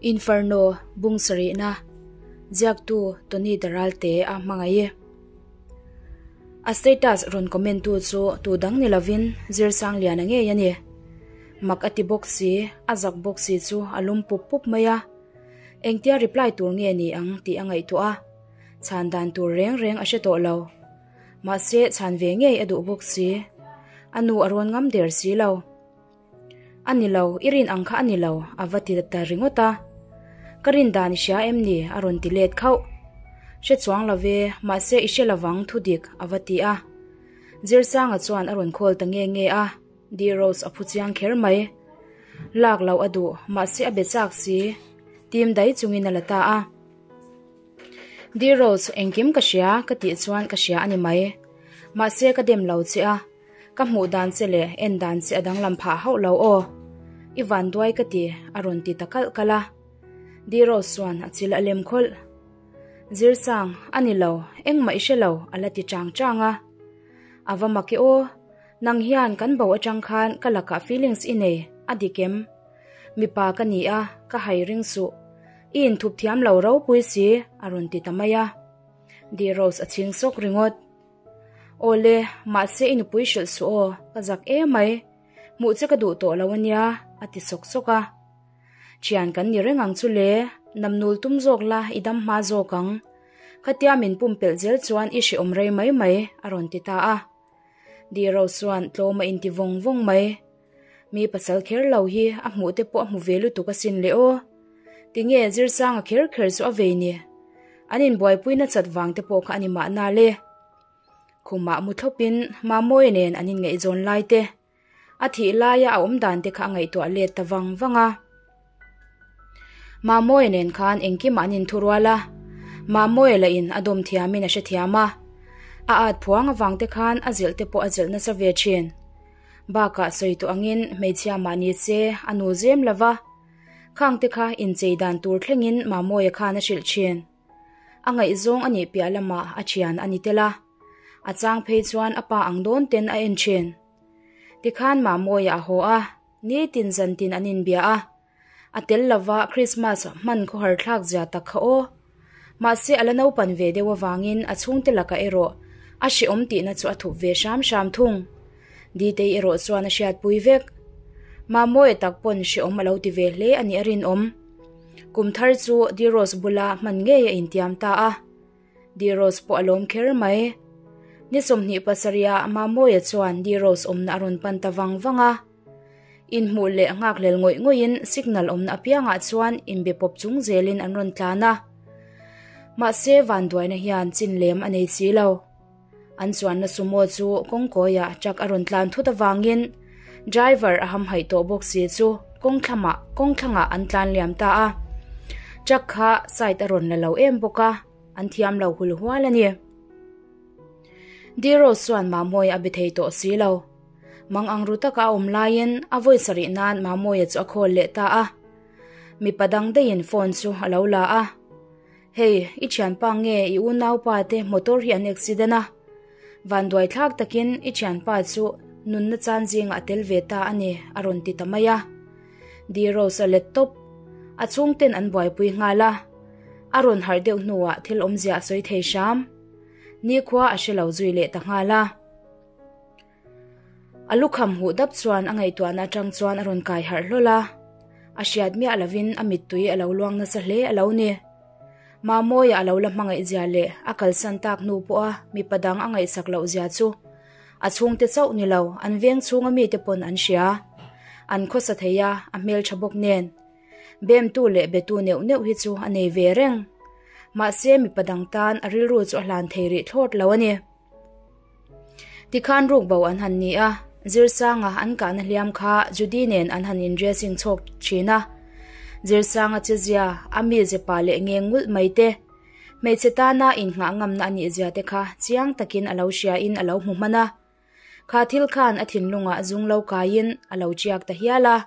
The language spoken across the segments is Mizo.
Inferno bung sarihna ziaktu Tony Daralte a hmangaih e. A status rawn comment tu chu tu dang ni lovin Zirsangliana ngei a ni. Mak a ti bawk si, a zak bawk si chu a lum pup pup mai a. Engtia reply tur nge ni ang tih a ngaihtuah a, chhan dan tur reng reng a hre tawh lo. Mahse chhan ve ngei a duh bawk si. A nu a rawn ngam der si lo. A ni lo, i rin ang kha a ni lo, a va ti ta ringawt a. Ka rin dan i hria em ni? a rawn ti let khauh. Hre chuang lo ve, mahse i hre lovang thu dik, a va ti a. Zirsanga chuan a rawn call ta nge nge a, Di Rose a phu chiang kher mai. Lak loh a duh, mahse a be chak si. Tim dai chungin a la ta a. Di Rose, engkim ka hria, ka tih chuan ka hria a ni mai. Mahse ka dem lo che a. Ka hmuh dan che leh en dan che a danglam phah hauh lo aw. I van duai ka ti, a rawn ti ta kalh kalh a. Di Rose chuan a chil a lem khawlh. Zirsang, a ni lo, engmah i hre lo, a la ti chang chang a. A va mak e aw, nang hian kan bo atang khan ka lakah feelings i nei, a dik em? Mipa ka ni a, ka hai ring suh. I inthup thiam lo ropui si, a rawn ti ta mai a. Di Rose a chhing sawk ringawt. Awle, mahse i nupui hrilh suh aw, ka zak emai. Hmuh che ka duh tawh lo ania, a ti sawk sawk a. Thian kan ni reng ang chu le, namnul tum zawk la i dam hma zawk ang. Khatia min pumpelh zel chuan i hrehawm rei mai mai, a rawn ti ta a. Di Rose chuan tlawm a inti vawng vawng mai. Mi pasal kher lo hi a hmuh te pawh a hmu ve lutuk asin le aw. Tinge Zirsanga kher kher chu a vei ni? An inbuaipui nachat vang te pawh kha a ni mahna le. Khumah mu thlawpin Mamawia nen an inngaihzawn lai te, a thih laia a awm dan te kha a ngaihtuah let ta vang vang a. Mamawia nen khan engkimah an inthurual a, Mamawia lah in a dawm thiamin a hrethiam a, a at phuang avang te khan a zilh te pawh a zilh nasa ve thin. Bakah sawi tawh angin hmeichhia mah ni se a nu zem lo va, khang te kha inchei dan tur thlengin Mamawia khan a hrilh thin. A ngaihzawng a nih piah lamah a thian a ni tel a, a chang phei chuan a pa ang dawn ten a en thin. Tikhan Mamawia a haw a, nitin zantin an inbia a, a tel lova Christmas hman khawhar thlak zia tak kha aw. Mahse a la naupan ve deuh avangin a chhungte lakah erawh a hrehawm tihna chu a thup ve hram hram thung. Ditei erawh chuan a hriatpui vek. Mamawia tak pawn hrehawm a lo ti ve hle a nih a rinawm. Kum thar chu Diros bula hman ngei a intiam ta a. Diros pawh a lawm kher mai. Ni 27 ah Mamawia chuan Diros awmna a rawn pan ta vang vang a. Inhmuh leh nghakhlel ngawih ngawihin signal awmna apiangah chuan inbe pawp chung zelin an rawn tlan a. Mahse vanduaina hian chin lem a nei si lo. An chuanna sumo chu kawngkawiah truck a rawn tlan thut avangin driver a hamhaih tawh bawk si chu kawngthlamah kawngthlangah an tlan liam ta a. Truck kha side a rawn la lo em bawk a, an thiam lo hul hual a ni. Diros chuan Mamawia a be thei tawh si lo. Mang ang ru taka a awm laiin a vawi sarih nan Mamawia chu a call leh ta a. Mipa dang daihin phone chu a lo la a. Hei, i thianpa nge i unaupa te motor hi an accident a? Vanduai thlak takin i thianpa chu nunna chan zingah a tel ve ta a ni, a rawn ti ta mai a. Di Rose a let tawp. A chhungten an buaipui nghal a. A rawn harh deuh hnuah thil awmzia a sawi thei hram. Nikhua a hre lo zui leh ta nghal a. A lukham huh dap chuan a ngaihtuahna atang chuan a rawn kai harh hlawl a, a hriat miah lovin a mittui a lo luang nasa hle a lo ni. Mamawia a lo la hmangaih zia leh a kalsan tak hnu pawha mipa dang a ngaihsak loh zia chu a chhungte chauh ni lo, an veng chhunga mite pawn an hria. An khawsa thei a, a hmeltha bawk nen. Bemtu leh betu neuh neuh hi chu a nei ve reng. Mahse mipa dang tan a rilru chu a hlan thei rih thlawt lo a ni. Tikhan ruk bo an han ni a, Zirsanga an kahna hliam kha Judy nen an han in dressing chhawk thin a. Zirsanga che zia, a mi ze pa leh nge ngulh mai te, hmeichhe tana innghah ngamna a nih zia te kha chiang takin a lo hria in a lo hmu hman a. Kha thil khan a thinlungah zung lo kaiin a lo chiak ta hial a.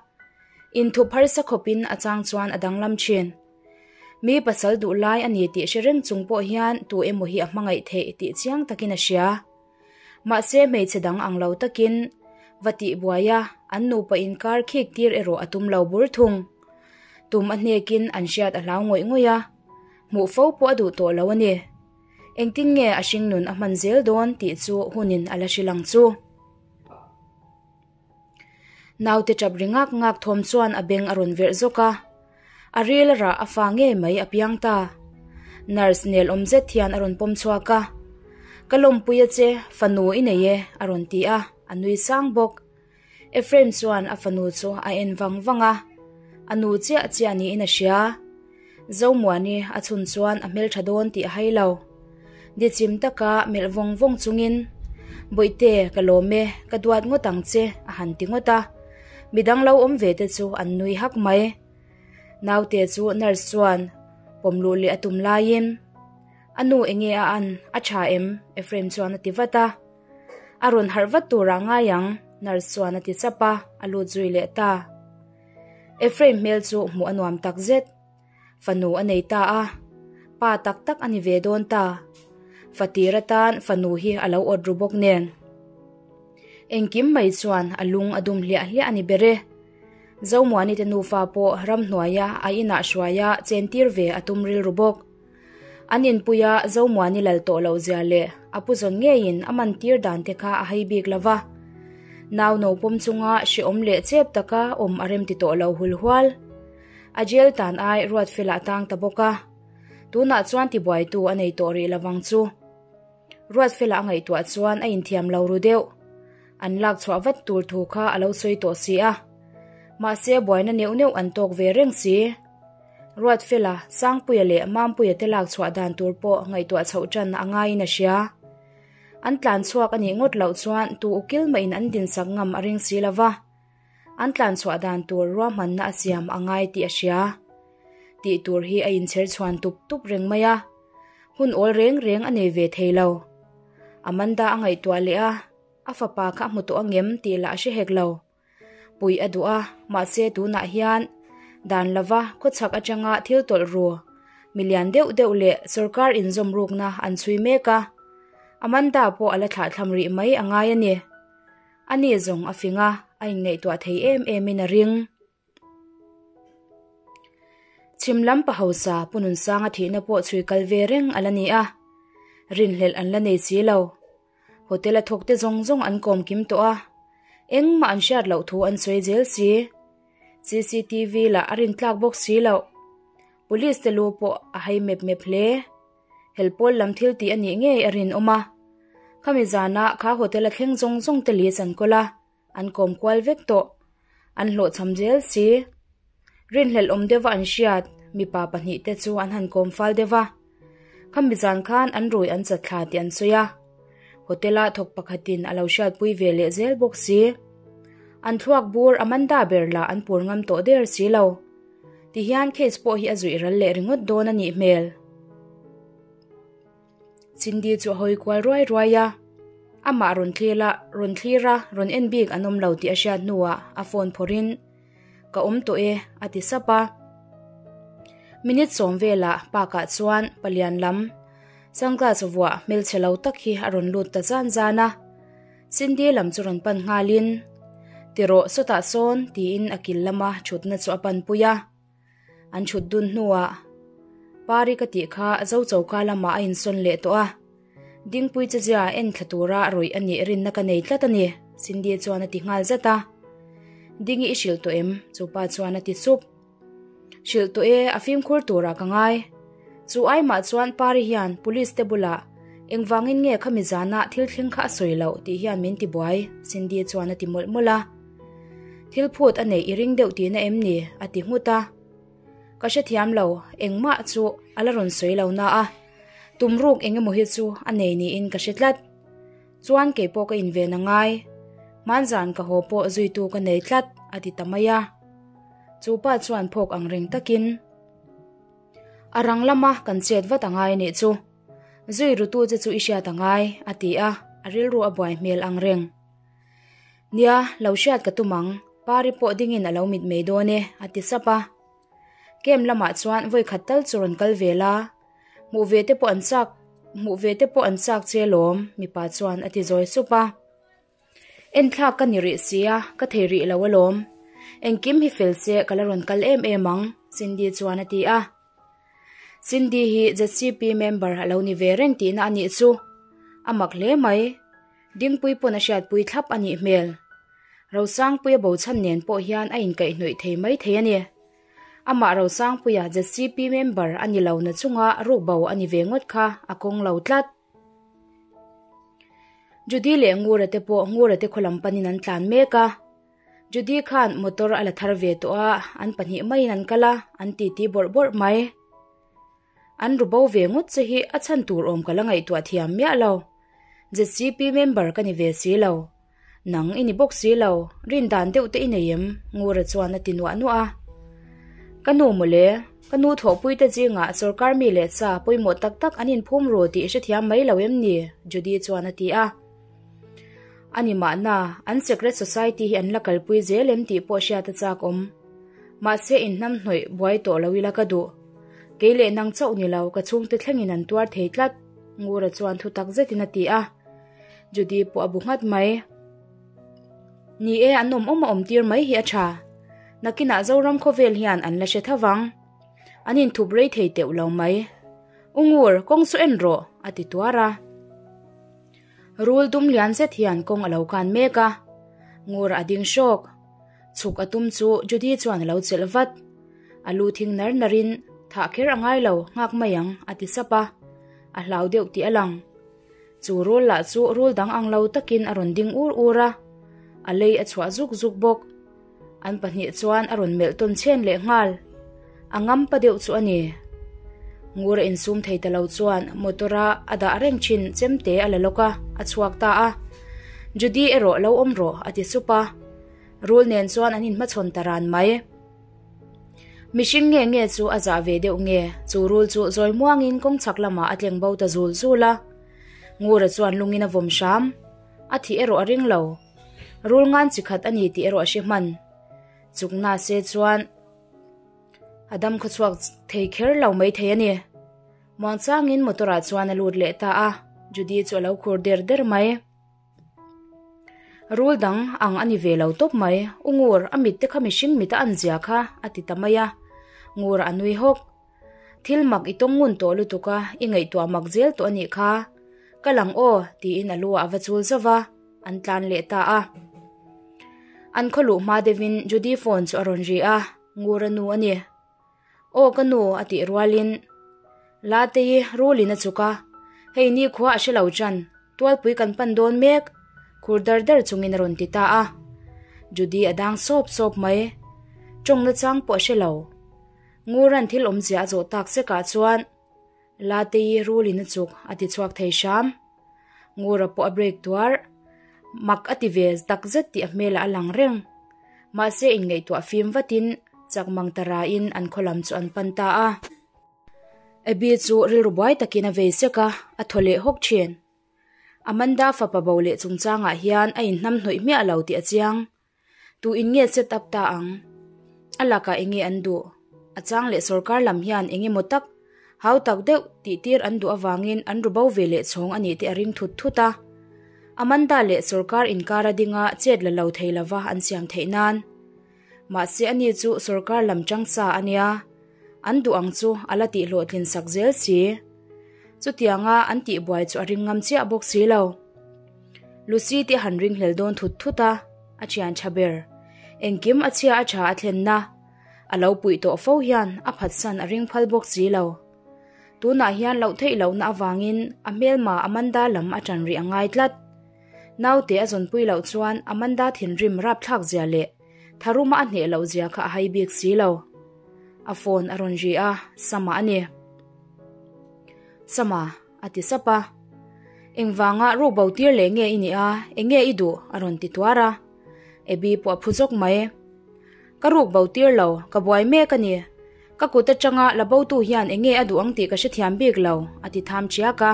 Inthup harsa khawpin a chang chuan a danglam thin. Mi pasal duh lai a ni tih hre reng chung pawh hian tu emaw hi a hmangaih theih tih chiang takin a hria. Mahse hmeichhe dang ang lo takin va tih buai a, an nupa inkar khik tir erawh a tum lo bur thung. Tum a hnekin an hriat a hlau ngawih ngawih a, hmuh fo pawh a duh tawh lo a ni. Engtin nge a hringnun a hman zel dawn tih chu hunin a la hrilh ang chu. Naute tap ri ngak ngak thawm chuan a beng a rawn verh zawk a, a ril a rah a fa ngei mai a piang ta. Nurse nel awm zet hian a rawn pawm chhuak a, Ka lawmpui a che, fanu i nei e a rawn ti a, a nui sang bawk. Ephraim chuan a fanu chu a en vang vang a, a nu chiah chiah niin a hria. Zomuani a chhun chuan a hmeltha dawn tih a hai lo. Dichim taka melh vawng vawng chungin, Bawihte, ka lawm e, ka duat ngawt ang che, a han ti ngawt a. Midang lo awm ve te chu an nui hak mai. Naute chu nurse chuan pawm luh leh a tum laiin, A nu enge a an, a tha em? Ephraim chuan a ti vat a. A rawn harh vat turah ngai ang, nurse chuan a ti chap a, a lut zui leh ta. Ephraim hmel chu hmuh a nuam tak zet. Fanu a nei ta a, pa tak tak a ni ve dawn ta. Fatir atan fanu hi a lo awt ru bawk nen. Engkim mai chuan a lung a dum hliah hliah a ni ber e. Zomuani te nufa pawh ramhnuaia a inah hruaia chentir ve a tum rilru bawk. An inpuia Zomuani lal tawh loh zia leh a pu zawn ngeiin a man tir dan te kha a hei bik lo va. Nau no pawm chunga hrehawm leh chep taka awm a rem ti tawh lo hul hual. A jail tan ai Ruatfela a tang ta bawk a. Tunah chuan tibuaitu a nei tawh rih lovang chu. Ruatfela a ngaihtuah chuan a inthiam lo ru deuh. An lak chhuah vat tur thu kha a lo sawi tawh si a. Mahse buaina neuh neuh an tawk ve reng si. Ruatfela, Sangpuia leh Mampuia te lak chhuah dan tur pawh ngaihtuah chhoh tan a ngaiin a hria. An tlan chhuak a nih ngawt loh chuan tu ukil mahin an dinsak ngam a ring si lo va. An tlan chhuah dan tur ruahmanna a siam a ngai tih a hria. Tih tur hi a inchher chhuan tup tup reng mai a, hun awl reng reng a nei ve thei lo. Amanda a ngaihtuah leh a, a fapa kha a hmu tawh angem tih lah a hre hek lo. Puih a duh a, mahse tunah hian dan lova khawchhak atanga thil tawlh ru milian deuh deuh leh sorkar inzawm rukna an chhui mek a, Amanda pawh a la thlahthlam rih mai a ngai a ni. Ani zawng a fing a, a inngaihtuah thei em emin a ring. Chhim lam pa hausa Pu Nunsanga thihna pawh chhui kal ve reng a la ni a, rinhlelh an la nei si lo. Hotel a thawk te zawng zawng an kawm kim tawh a, engmah an hriat loh thu an sawi zel si. CCTV lah a rintlak bawk si loh. Police te lu pawh a hai mep mep hle. Helpawl lam thil tih a nih ngei a rinawm a. Khami zana kha hotel a thleng zawng zawng te list an kawl a. An kawm kual vek tawh. An hlawhchham zel si. Rinhlelh awm deuha an hriat, mipa pahnihte chu an han kawm fal deuh va. Khami zan khan an rui an chat thla tih an sawi a. Hotel-a thawk pakhatin a lo hriatpui ve leh zel bawk si. An thluak bur Amanda ber lah an pur ngam tawh der si lo. Tihian case pawh hi a zuih ral leh ringawt dawn a nih hmel. Cindy chu a hawi kual ruai ruai a, amah rawn thlir a, rawn thlir a, rawn en bik an awm lo tih a hriat hnuah a phone phawrhin, Ka awm tawh e, a ti sap a. Minute sawm velah park-ah chuan palian lam sunglass vuah hmelchhe lo tak hi a rawn lut ta zan zan a. Cindy lam chu rawn pan nghalin, Ti rawh sawtah sawn, tiin a kil lama thutna chu a panpui a. An chhut dun hnuah Pari ka tih kha Zo choka lamah a insawn leh tawh a, Dingpui chezia en thla tura rawih a nih rinna ka nei tlat a ni, Cindy chuan a ti nghal zat a. Dingi i hrilh tawh em? Chupa chuan a ti sup. Hrilh tawh e, a fimkhur turah ka ngai. Chu aimah chuan Pari hian police te bulah engvangin nge khami zana thil thleng kha a sawi loh tih hian min ti buai, Cindy chuan a ti mawlh mawlh a. Thil phut a neih i ring deuh tihna em ni? a ti nghut a. Ka hrethiam lo, engmah chu a la rawn sawi lo na a, tum ruk eng emaw hi chu a nei niin ka hre tlat. Chuan kei pawh ka inven a ngai, hmanzan ka haw pawh zuitu ka nei tlat, a ti ta mai a. Chu pa chuan phawk ang reng takin, A rang lama kan chet vat a ngai anih chu, zui rutu che chu i hriat a ngai, a ti a, a rilru a buai hmel ang reng. Nia, lo hriat ka tum ang, Pari pawh dingin a lo mit mai dawn e, a ti sap a. Camp lamah chuan vawi khat tal chu rawn kal ve la, hmuh ve te pawh an chak, hmuh ve te pawh an chak che lawm, mipa chuan a ti zawi sup a. Enthlak ka ni rih sia, ka thei rih lo alawm. Engkim hi fel se ka la rawn kal em em ang, Cindy chuan a ti a. Cindy hi ZCP member a lo ni ve reng tihna a nih chu. A mak hle mai. Dingpui pawn a hriatpui thlap a nih hmel. Rosangpuia bochhan nen pawh hian a inkaihhnawih thei mai thei a ni. Amah Rosangpuia ZCP member a ni lo na chunga rukbo a ni ve ngawt kha a kawng lo tlat. Judy leh Ngura te pawh Ngura te khaw lam panin an tlan mek a. Judy khan motor a la thar ve tawh a, an pahnih maiin an kal a, an titi bawrh bawrh mai. An ru bo ve ngawt che hi a chhan tur awm ka la ngaihtuah thiam miah lo. ZCP member ka ni ve si lo. Nang i ni bawk si lo, rin dan deuh te i nei em? Ngura chuan a ti nuah nuah a. Ka nu mawle, ka nu thawhpui te zingah sawrkar mi leh sa pawimawh tak tak an inphum ru tih i hrethiam mai lo em ni? Judy chuan a ti a. A ni mahna, an secret society hi an la kalpui zel em tih pawh hriat a chak awm. Mahse inhnamhnawih buai tawh lo ila ka duh. Kei leh nang chauh ni lo, ka chhungte thlengin an tuar thei tlat, Ngura chuan thu tak zetin a ti a. Judy pawh a bu nghat mai. Ni e, an awm awm a awm tir mai hi a tha. Nakinah Zoram khawvel hian an la hre tho vang. An inthup rei thei teuh lo mai. U Ngur, kawng chu en rawh, a ti tuar a. Rul dum lian zet hian kawng a lo kan mek a. Ngur a ding hrawk. Chhuk a tum chu Judy chuan a lo chelh vat. A lu thing nar narin, Thah kher a ngai lo, nghak mai ang, a ti sap a. A hlau deuh tih a lang. Chu rul lah chu rul dang ang lo takin a rawn ding ur ur a, a lei a chhuah zuk zuk bawk. An pahnih chuan a rawn melh tawn chhen leh nghal. A ngampa deuh chu a ni. Ngur a insum thei ta lo chuan motor a a dah reng thin chemte a la lawk a, a chhuak ta a. Judy erawh lo awm rawh a ti sup a. Rul nen chuan an inhmachhawn ta ran mai. Mihring nge nge chu a zah ve deuh nge, chu rul chu zawi muangin kawng chhak lamah a tleng bo ta zul zul a. Ngura chuan lungin a vawm hram. A thih erawh a ring lo. Rul ngan chi khat a ni tih erawh a hre hman. Chukna se chuan a dam khawchhuak thei kher lo mai thei a ni. Muangchangin motor ah chuan a lut leh ta a, Judy chu a lo khur der der mai. Rul dang ang a ni ve lo tawp mai. U Ngur, a mit te kha mihring mit a an zia kha, a ti ta mai a. Ngur a nui hawk. Thil mak i tawng ngun tawh lutuk a, i ngaihtuah mak zel tawh a nih kha. Kal ang aw, tiin a lu ah a va chul zauh va, an tlan leh ta a. An khaw luh hma deuhin Judy phone chu a rawn ri a, Ngur a nu a ni. Aw ka nu a tih rualin Latei rulin a chuk a, hei nikhua a hre lo chan, tualpui kan pan dawn mek, khur dar dar chungin a rawn ti ta a. Judy a dang sawp sawp mai, tawng nachang pawh a hre lo. Nguran thil awmzia a zawh tak sekah chuan Latei rulin a chuk a ti chhuak thei hram. Ngura pawh a break tuar. Mak a ti ve tak zet tih a hmelah a lang reng. Mahse inngaihtuah fim vatin chak mang ta rain an khaw lam chu an pan ta a. Abby chu rilru buai takin a vei sek a, a thaw leh hawk thin. Amanda fapa bo leh chungchangah hian a inhnamhnawih hmiah lo tih a chiang. Tu in nge set up ta ang? A lakah enge an duh? A chang leh sorkar lam hian eng emaw tak, hau tak deuh tih tir an duh avangin an ru bo ve leh chhawng a nih te a ring thut thut a. Amanda leh sorkar inkar a dinga chet la lo thei lova an siam theih nan. Mahse ani chu sorkar lam chang sa a nia, an duh ang chu a la tih hlawhtlin sak zel si. Chutianga an tihbuai chu a ring ngam chiah bawk si lo. Lucy te han ringhlel dawn thut thut a, a thian tha ber. Engkim a chhia a tha a thlenna. A lo puih tawh fo hian a phatsan a ring phal bawk si lo. Tunah hian loh theih lohna avangin a hmelma Amanda lam a tan rih a ngai tlat. Naute a zawnpui loh chuan Amanda thinrim rapthlak zia leh tharuma a hneh loh zia kha a hai bik si lo. A phone a rawn ri a, Sama a ni. Sama. A ti sap a. Engvanga ruk bo tir leh nge i nih a, enge i duh? a rawn ti tuar a. Abby pawh a phu zawk mai. Ka ruk bo tir lo, ka buai mek a ni. Ka kut atanga la botu hian enge a duh ang tih ka hrethiam bik lo, a ti tham chiak a.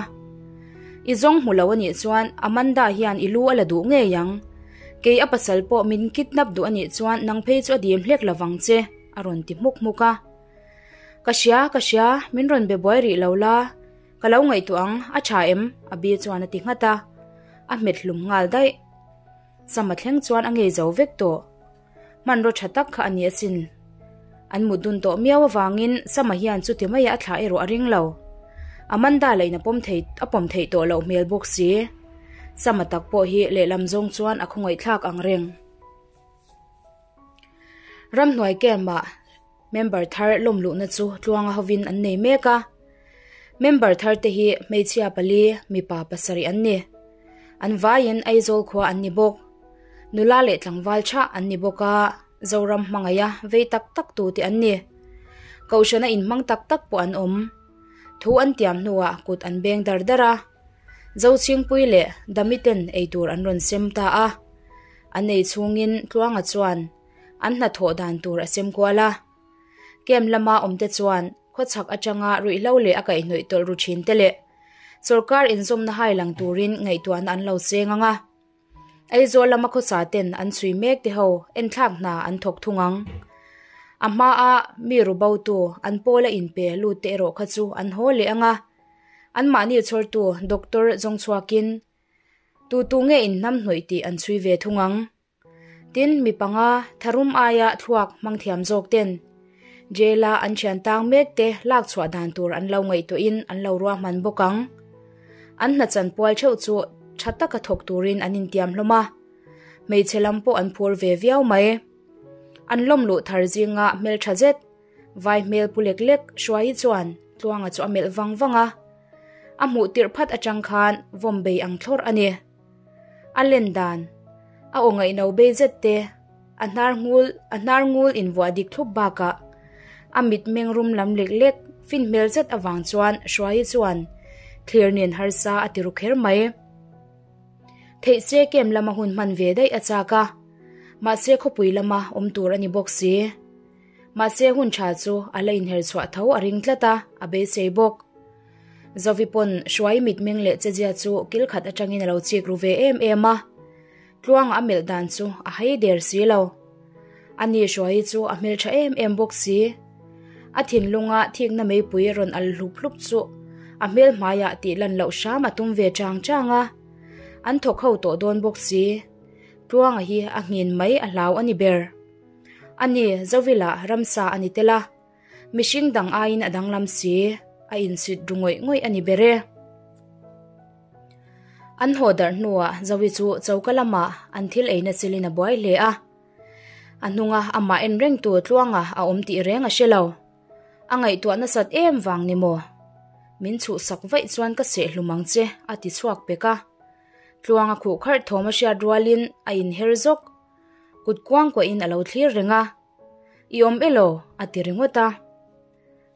I zawng hmu lo a nih chuan Amanda hian i lu a la duh ngei ang. Kei a pasal pawh min kidnap duh a nih chuan nang phei chu a dim hlek lovang che, a rawn ti hmuk hmuk a. Ka hria, ka hria, min rawn be buai rih lo la, ka lo ngaihtuah ang, a tha em? Abi chuan a ti nghat a, a hmet hlum nghal daih. Sama thleng chuan a ngei zo vek tawh. Hmanraw tha tak kha a ni asin. An mut dun tawh miau avangin Sama hian chuti maia a thlah erawh a ring lo. Amanda lain a pawm thei a pawm theih tawh loh hmel bawk si. Sama tak pawh hi lehlam zawng chuan a khawngaihthlak ang reng. Ramhnuai camp-ah member thar lawm luhna chu tluanga hovin an nei mek a. Member thar te hi hmeichhia pali, mipa pasarih an ni. An vaiin Aizawl khua an ni bawk. Nula leh tlangval tha an ni bawk a, Zoram hmangaih a vei tak tak tu te an ni. Kohhrana inhmang tak tak pawh an awm. Thu an tiam hnuah kut an beng dar dar a. Zochhingpui leh Dami ten eitur an rawn sem ta a. An ei chhungin Tluanga chuan an hnathawh dan tur a sem kual a. Camp lama awmte chuan khawchhak atanga ruihhlo leh a kaihhnawih tawlh ru thin te leh sawrkar inzawmna hai lang turin ngaihtuahna an lo cheng ang a. Aizawl lama khawsa ten an chhui mek te ho enthlak hna an thawk thung ang. A hmaa mi ru botu an pawla inpe lut te erawh kha chu an haw leh ang a. Anmahni chhawrtu doctor zawng chhuakin tu tu nge inhnam hnawih tih an chhui ve thung ang. Tin, mi panga tharum aia thluak hmang thiam zawk ten jail-a an thian tang mek te lak chhuah dan tur an lo ngaihtuahin an lo ruahman bawk ang. An hna chanpual theuh chu tha taka thawk turin an intiam hlawm a, hmeichhe lam pawh an phur ve viau mai. An lawm luh thar zinga hmeltha zet Vai hmel pu lek lek Hruaii chuan Tluanga chu a melh vang vang a, a hmuh tirh phat atang khan vawm bei ang thlawrh a ni. A len dan, a aw ngaihno bei zet te, a hnar ngul a hnar ngul invuah dik thlup bakah a mit meng rum lam lek lek fin hmel zet avang chuan Hruaii chuan thlir nen harsa a ti ru kher mai. Theih se kem lama hun hman ve daih a chak a, mahse khawpui lama awm tur a ni bawk si. Mahse hun tha chu a la inher chhuah tho a ring tlat a, a beisei bawk. Zovi pawn Hruai mitmeng leh chezia chu kil khat atangin a lo chik ru ve em em a. Tluanga a melh dan chu a hai der si lo. Ani Hruai chu a hmeltha em em bawk si. A thinlunga thikna meipui rawn al hlup hlup chu a hmel hmaiah tih lan loh hram a tum ve chang chang a. An thawk ho tawh dawn bawk si. Tluanga hi a nghin mai a hlau a ni ber. A ni, Zovila ramsa a ni tel a, mihring dang aiin a danglam si, a insit ru ngawih ngawih a ni ber e. An haw darh hnuah Zovi chu choka lamah an thil eina chilin a buai hle a. A hnunga amah en rengtu Tluanga a awm tih reng a hre lo. A ngaihtuah nasat em vang ni maw? Min chhuhsak vaih chuan ka sehhlum ang che, a ti chhuak pek a. Tluanga khuh kharh thawm a hriat rualin a inher zawk. Kut kuang kuahin a lo thlir reng a, I awm elaw? a ti ringawt a.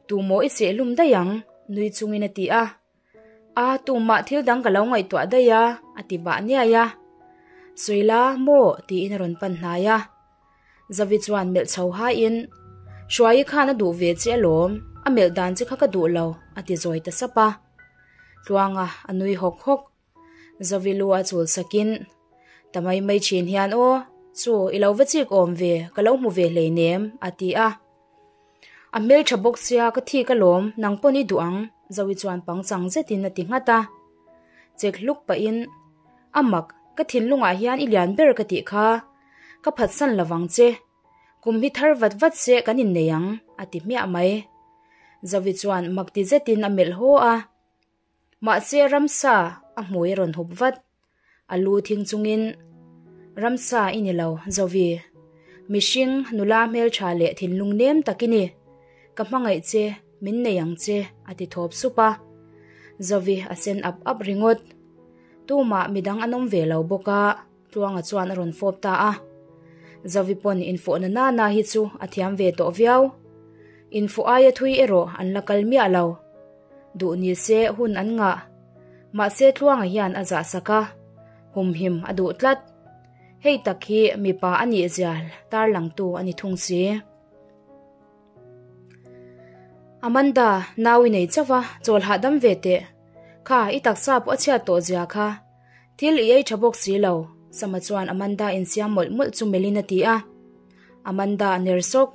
Tumaw i sehlum daih ang? nui chungin a ti a. A, tumah thil dang ka lo ngaihtuah daih a, a ti bah niai a. Sawila maw? tiin a rawn pan hnai a. Zavi chuan melh chho haiin, Hruaii khan a duh ve che alawm, a melh dan che kha ka duh lo, a ti zawi ta sap a. Tluanga a nui hawk hawk. Zovi lu a chul sakin, Ta mai mai thin hian aw, chu i lo va chik awm ve, ka lo hmu ve hleinem, a ti a. A hmeltha bawk sia ka thik alawm, nang pawn i duh ang, Zovi chuan pangchang zetin a ti nghat a. Chek hluk pahin, A mak, ka thinlungah hian i lian ber ka tih kha, ka phatsan lovang che, kum hi thar vat vat se kan innei ang, a ti hmiah mai. Zovi chuan mak ti zetin a melh haw a. Mahse ramsa a hmui a rawn hup vat. A lu thing chungin, Ramsa i ni lo, Zovi. Mihring, nula hmeltha leh thinlung nem tak i ni. Ka hmangaih che, min nei ang che, a ti thawp sup a. Zovi a sen ap ap ringawt. Tumah midang an awm ve lo bawk a, Tluanga chuan a rawn fawp ta a. Zovi pawn infawhna nana hi chu a thiam ve tawh viau. Infawh aia thui erawh an la kal miah lo. Duh ni se hun an ngah. Mahse Tluanga hian a zah sak a, humhim a duh tlat. Hei tak hi mipa a nih zia tarlangtu a ni thung si. Amanda, nau i nei chauh a, chawl hahdam ve teh. Kha, i taksa pawh a chhiat tawh zia kha. Thil i ei tha bawk si lo, Sama chuan Amanda insiam mawlh mawlh chu melhin a ti a. Amanda a ner sawk.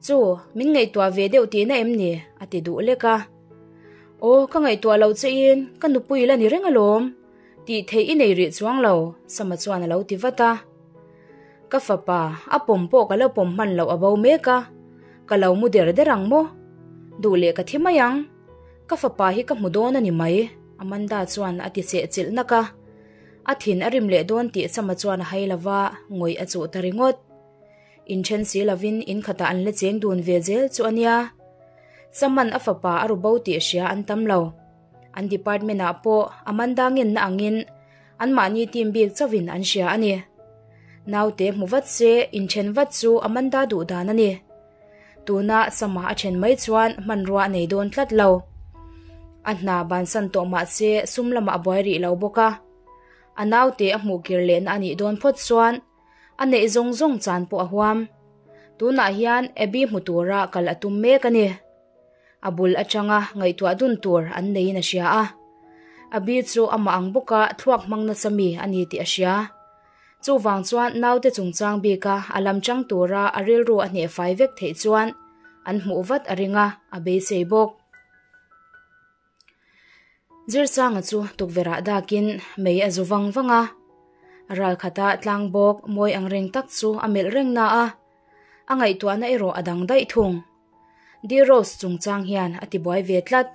Chu, min ngaihtuah ve deuh tihna em ni? a ti duh lek a. Aw, ka ngaihtuah loh che in, ka nupui la ni reng alawm. Tih theih i nei rih chuang lo, Sama chuan a lo ti vat a. Ka fapa, a pawm pawh ka la pawm hman loh a bo mek a. Ka lo mu der der ang maw? Duh leh ka thi mai ang. Ka fapa hi ka hmu dawn a ni mai, Amanda chuan a ti cheh chilh nak a. A thin a rim leh dawn tih Chama chuan a hai lo va, ngawih a chuh ta ringawt. Inthen si lovin in khatah an la cheng dun ve zel chu a nia. Chaman a fapa a ru bo tih hria an tam lo. An department ah pawh Amanda ngenna angin anmahni team bik chauhin an hria a ni. Naute hmu vat se inthen vat chu Amanda duh dan a ni. Tuna Sama a then mai chuan hmanrua a nei dawn tlat lo. A hna bansan tawh mah se sum lamah a buai rih lo bawk a. A naute a hmuh kir lehna a nih dawn phawt chuan A neih zawng zawng chan pawh a huam. Tunah hian Abby hmu tura kal a tum mek a ni. A bul atanga ngaihtuah dun tur an neiin a hria a. Abby chu amah ang bawka thluak hmang nasa mi a ni tih a hria. Chuvang chuan naute chungchang bika a lam chang tura a rilru a hneh fai vek theih chuan an hmuh vat a ring a, a beisei bawk. Zirsanga chu tukverh ah dakin mei a zu vang vang a, ral khata tlang bawk mawi ang reng tak chu a melh reng na a, a ngaihtuahna erawh a dang daih thung. Di Rose chungchang hian a tibuai ve tlat.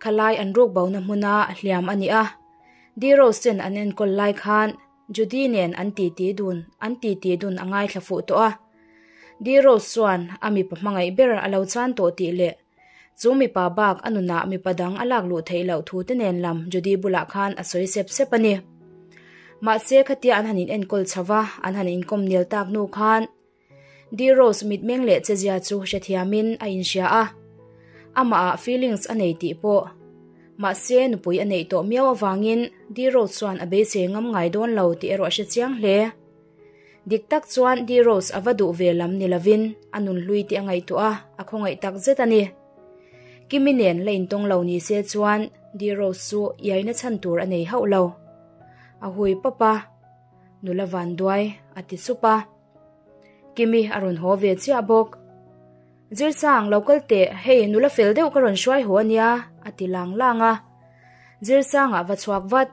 Khalai an ruk bona hmuna hliam a ni a, Di Rose ten an enkawl lai khan Judy nen an titi dun an titi dun a ngaithla fuh tawh a. Di Rose chuan a mipa hmangaih ber a lo chan tawh tih leh Chu mipa bak a nunah mipa dang a lak luh theih loh thu te nen lam Judy bulah khan a sawi sep sep a ni. Mahse khatia an han in enkawl chho va, an han inkawm nel tak hnu khan Di Rose mitmeng leh chezia chu hrethiamin a inhria a, amahah feelings a nei tih pawh. Mahse nupui a neih tawh miau avangin Di Rose chuan a beisei ngam ngai dawn lo tih erawh a hrechiang hle. Dik tak chuan Di Rose a va duh ve lam ni lovin a nun hlui tih a ngaihtuah a, a khawngaih tak zet a ni. Kimi nen la intawng lo ni se chuan Di Rose chu iaina chhan tur a nei hauh lo. A hui pawp a, Nula van duai a ti sup a. Kimi a rawn haw ve chiah bawk. Zirsang, lo kal teh, hei nula fel deuh ka rawn hruai haw a nia, a ti lang lang a. Zirsangah va chhuak vat.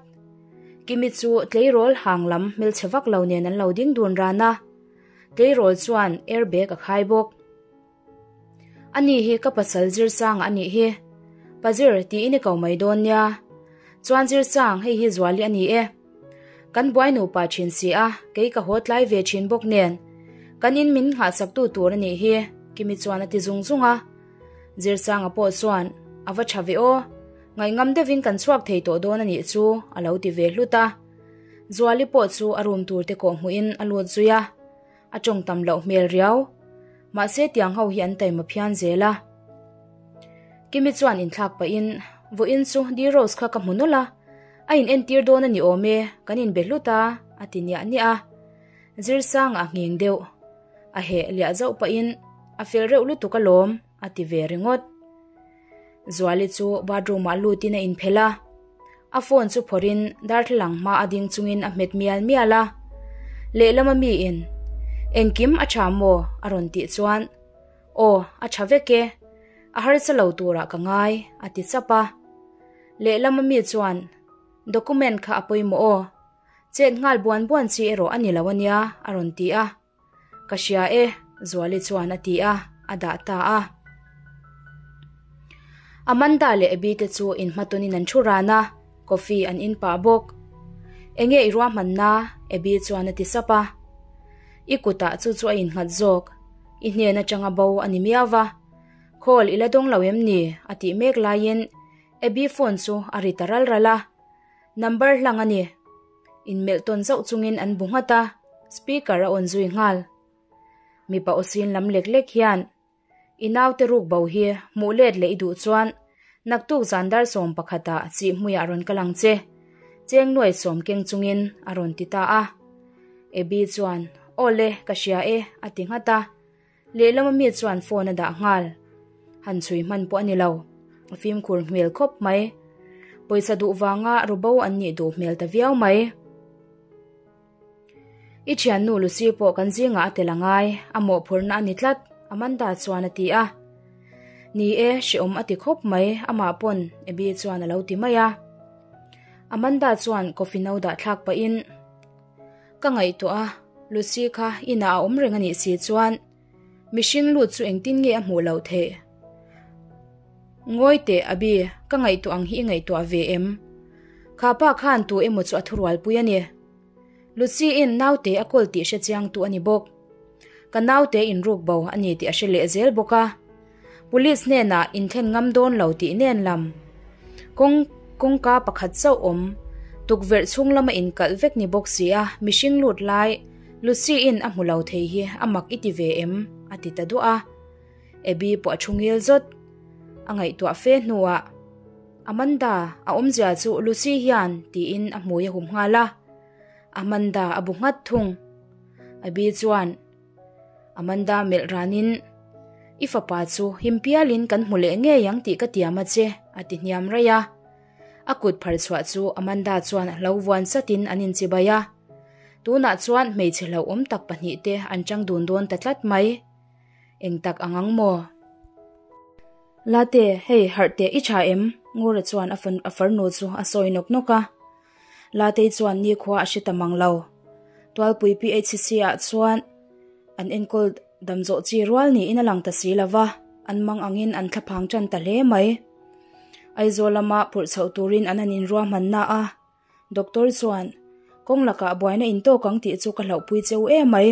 Kimi chu tleirawl hang lam hmelchhe vak lo nen an lo ding dun ran a. Tleirawl chuan airbag a khai bawk. Ani hi ka pasal Zirsanga a nih hi. Pazir tiin i ko mai dawn nia. Chuan Zirsang hei hi Zuali a ni e. Kan buai nupa thin si a, kei ka haw tlai ve thin bawk nen. Kan in min nghahsak tu tur a nih hi, Kimi chuan a ti zung zung a. Zirsanga pawh chuan, A va tha ve aw, ngaihngam deuhin kan chhuak thei tawh dawn a nih chu, a lo ti ve hlut a. Zuali pawh chu a room tur te kawh hmuhin a lut zui a, a tawng tam loh hmel riau. Mahse tiang ho hi an taima phian zel a. Kimi chuan inthlak pahin, Vawiin chu Di Rose kha ka hmu nawlh a, a in entir dawn a ni awm e, kan inbe hlut a, a ti niah niah a. Zirsanga a ngheng deuh. A heh liah zauh pahin, A fel reuh lutuk alawm, a ti ve ringawt. Zuali chu bathroom ah lutin a inphelh a, a phone chu phawrhin darthlalang hma a ding chungin a hmet mial mial a. Lehlama miin, Engkim a tha maw? a rawn tih chuan, Aw, a tha vek e, a harsa lo turah ka ngai, a ti chap a. Lehlama mi chuan, Document kha a pawimawh aw, chet nghal buan buan chi erawh a ni lo ania, a rawn ti a. Ka hria e, Zuali chuan a ti a, a dah ta a. Amanda leh Abby te chu inhmatawnin an thu ran a, coffee an in pah bawk. Enge i ruahmanna? Abby chuan a ti sap a. I kutah chu chu a innghat zawk, i hnen atanga bo a ni miau va. Call i la dawng lo em ni? a tih mek laiin Abby phone chu a ri ta ral ral a. Number hlang a ni. Inmelh tawn zauh chungin an bu nghat a, speaker a on zui nghal. Mipa aw sin lam lek lek hian, I naute ruk bo hi hmuh let leh i duh chuan naktuk zan dar 11 ah chih hmuiah rawn kal ang che, cheng nuai sawm keng chungin a rawn ti ta a. Abby chuan, Aw le, ka hria e, a ti nghat a. Lehlam ami chuan phone a dah nghal. Han chhui hman pawh a ni lo. A fimkhur hmel khawp mai. Pawisa duh vanga rubo an nih duh hmel ta viau mai. I thiannu Lucy pawh kan zingah a tel a ngai, a mawhphurhna a ni tlat, Amanda chuan a ti a. Ni e, hreawm a ti khawp mai, amah pawn Abby chuan a lo ti mai a. Amanda chuan coffee no dah thlak pahin, Ka ngaihtuah a, Lucy kha inah a awm reng a nih si chuan. Mihring lut chu engtin nge a hmuh loh theih? Ngawi teh Abi, ka ngaihtuah ang hi i ngaihtuah ve em? Kha pa khan tu emaw chu a thurualpui a ni. Lucy-in naute a kawl tih hre chiangtu a ni bawk. Ka naute inruk bo a ni tih a hre leh zel bawk a. Police hnenah inthlen ngam dawn lo tih nen lam. Kawng kawngka pakhat chauh awm, tukverh chhung lama inkalh vek ni bawk si a, mihring lut lai Lucy-in a hmu lo thei hi a mak i ti ve em? a ti ta duah a. Abby pawh a thu ngil zawt. A ngaihtuah fe hnuah, Amanda, a awmzia chu Lucy hian tiin a hmui a hum nghal a. Amanda a bu nghat thung. Abby chuan, Amanda melh ranin, I fapa chu him pialin kan hmu leh ngei ang tih ka tiam a che, a ti hniam raih a. A kut phar chhuah chu Amanda chuan hlo vuan chatin an inchibai a. Tunah chuan hmeichhe hlauhawm tak pahnihte an chang dun dawn ta tlat mai. Eng tak ang ang maw? Late, hei harh teh i tha em? Ngura chuan a farnu chu a sawi nawk nawk a. Latei chuan nikhua a hre ta mang lo. Tualpui PHC ah chuan an enkawl dam zawh chi rual niin a lang ta si lo va, an mang angin an thlaphang tan ta hle mai. Aizawl lama phurh chhoh turin an han inruahmanna a, Doctor chuan, Kawng lakah buaina in tawk ang tih chu ka hlauhpui cheu em mai.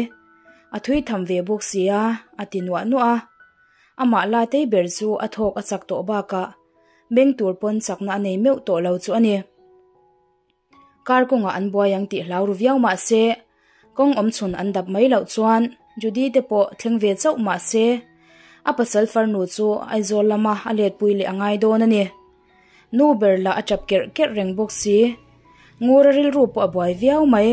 A thui tham ve bawk si a, a ti nuah nuah a. Amah Latei ber chu a thawk a chak tawh bakah meng tur pawn chakna a nei meuh tawh lo chu a ni. Kar kawngah an buai ang tih hlau ru viau mah se, kawng awm chhun an dap mai loh chuan Judy te pawh thleng ve chauh mah se, a pasal farnu chu Aizawl lama a letpui leh a ngai dawn a ni. Nu ber lah a tap kerh kerh reng bawk si. Ngura rilru pawh a buai viau mai.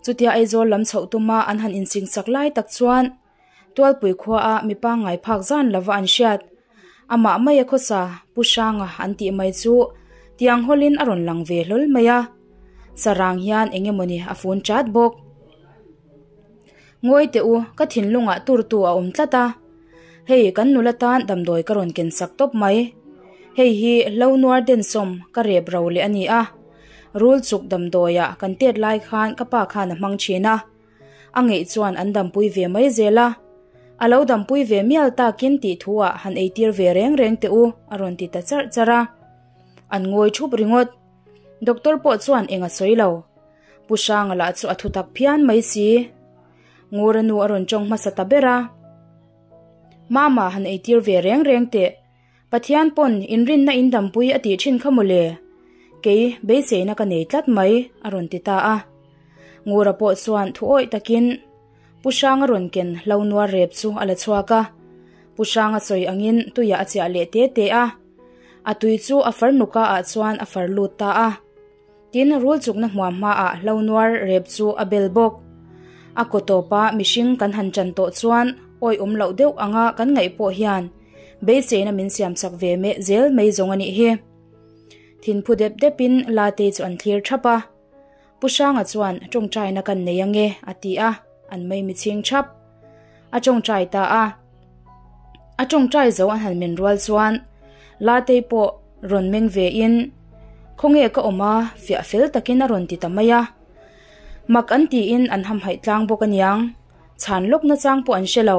Chutia Aizawl lam chhoh tuma an han insingsak lai tak chuan Tualpui khuaa mi pangngai phak zan lova an hriat. Amah maia khawsa Pu Hranga an tih mai chu tiang hawlin a rawn lang ve hlawl mai a. Sarang hian eng emawni a fun chat bawk. Ngawi teh u, ka thinlungah turtu a awm tlat a. Hei kan nula tan damdawi ka rawn ken sak tawp mai. Hei hi hlo nuar densawm ka rep ro leh a ni a. Rul chuk damdawiah kan tet lai khan ka pa khan a hmang thin a. A ngeih chuan an dampui ve mai zel a, a lo dampui ve mial takin tih thu ah han eitir ve reng reng teh u a rawn ti ta charh charh a. An ngawi thup ringawt. Doctor pawh chuan eng a sawi lo. Pu Hranga lah chu a thutak phian mai si. Ngura nu a rawn tawng hmasa ta ber a. Mama han eitir ve reng reng teh. Pathian pawn inrinna in dampui a tih thin kha mawle. Kei beiseina ka nei tlat mai, a rawn ti ta a. Ngura pawh chuan thu awih takin Pu Hranga rawn ken hlo nuar rep chu a la chhuak a. Pu Hranga sawi angin tuiah a chiah leh te te a. A tui chu a far nuka ah chuan a far lut ta a. Tin, rul chukna hmuam hmaah hlo nuar rep chu a bel bawk. A kaw tawpa mihring kan han chan tawh chuan awi awm loh deuh anga kan ngaih pawh hian beiseina min siam chak ve meh zel mai zawng a nih hi. Thinphu dep depin Latei chu an thlir thap a. Pu Hranga chuan tawngtaina kan nei ange a ti a, an mei mi chhing thap. A tawngtai ta a. A tawngtai zo an han men rual chuan Latei pawh rawn meng ve in Khawnge ka awm a fiah fel takin a rawn ti ta mai a. Mak an tiin an hamhaih tlang bawk aniang, chhan lawk nachang pawh an hre lo.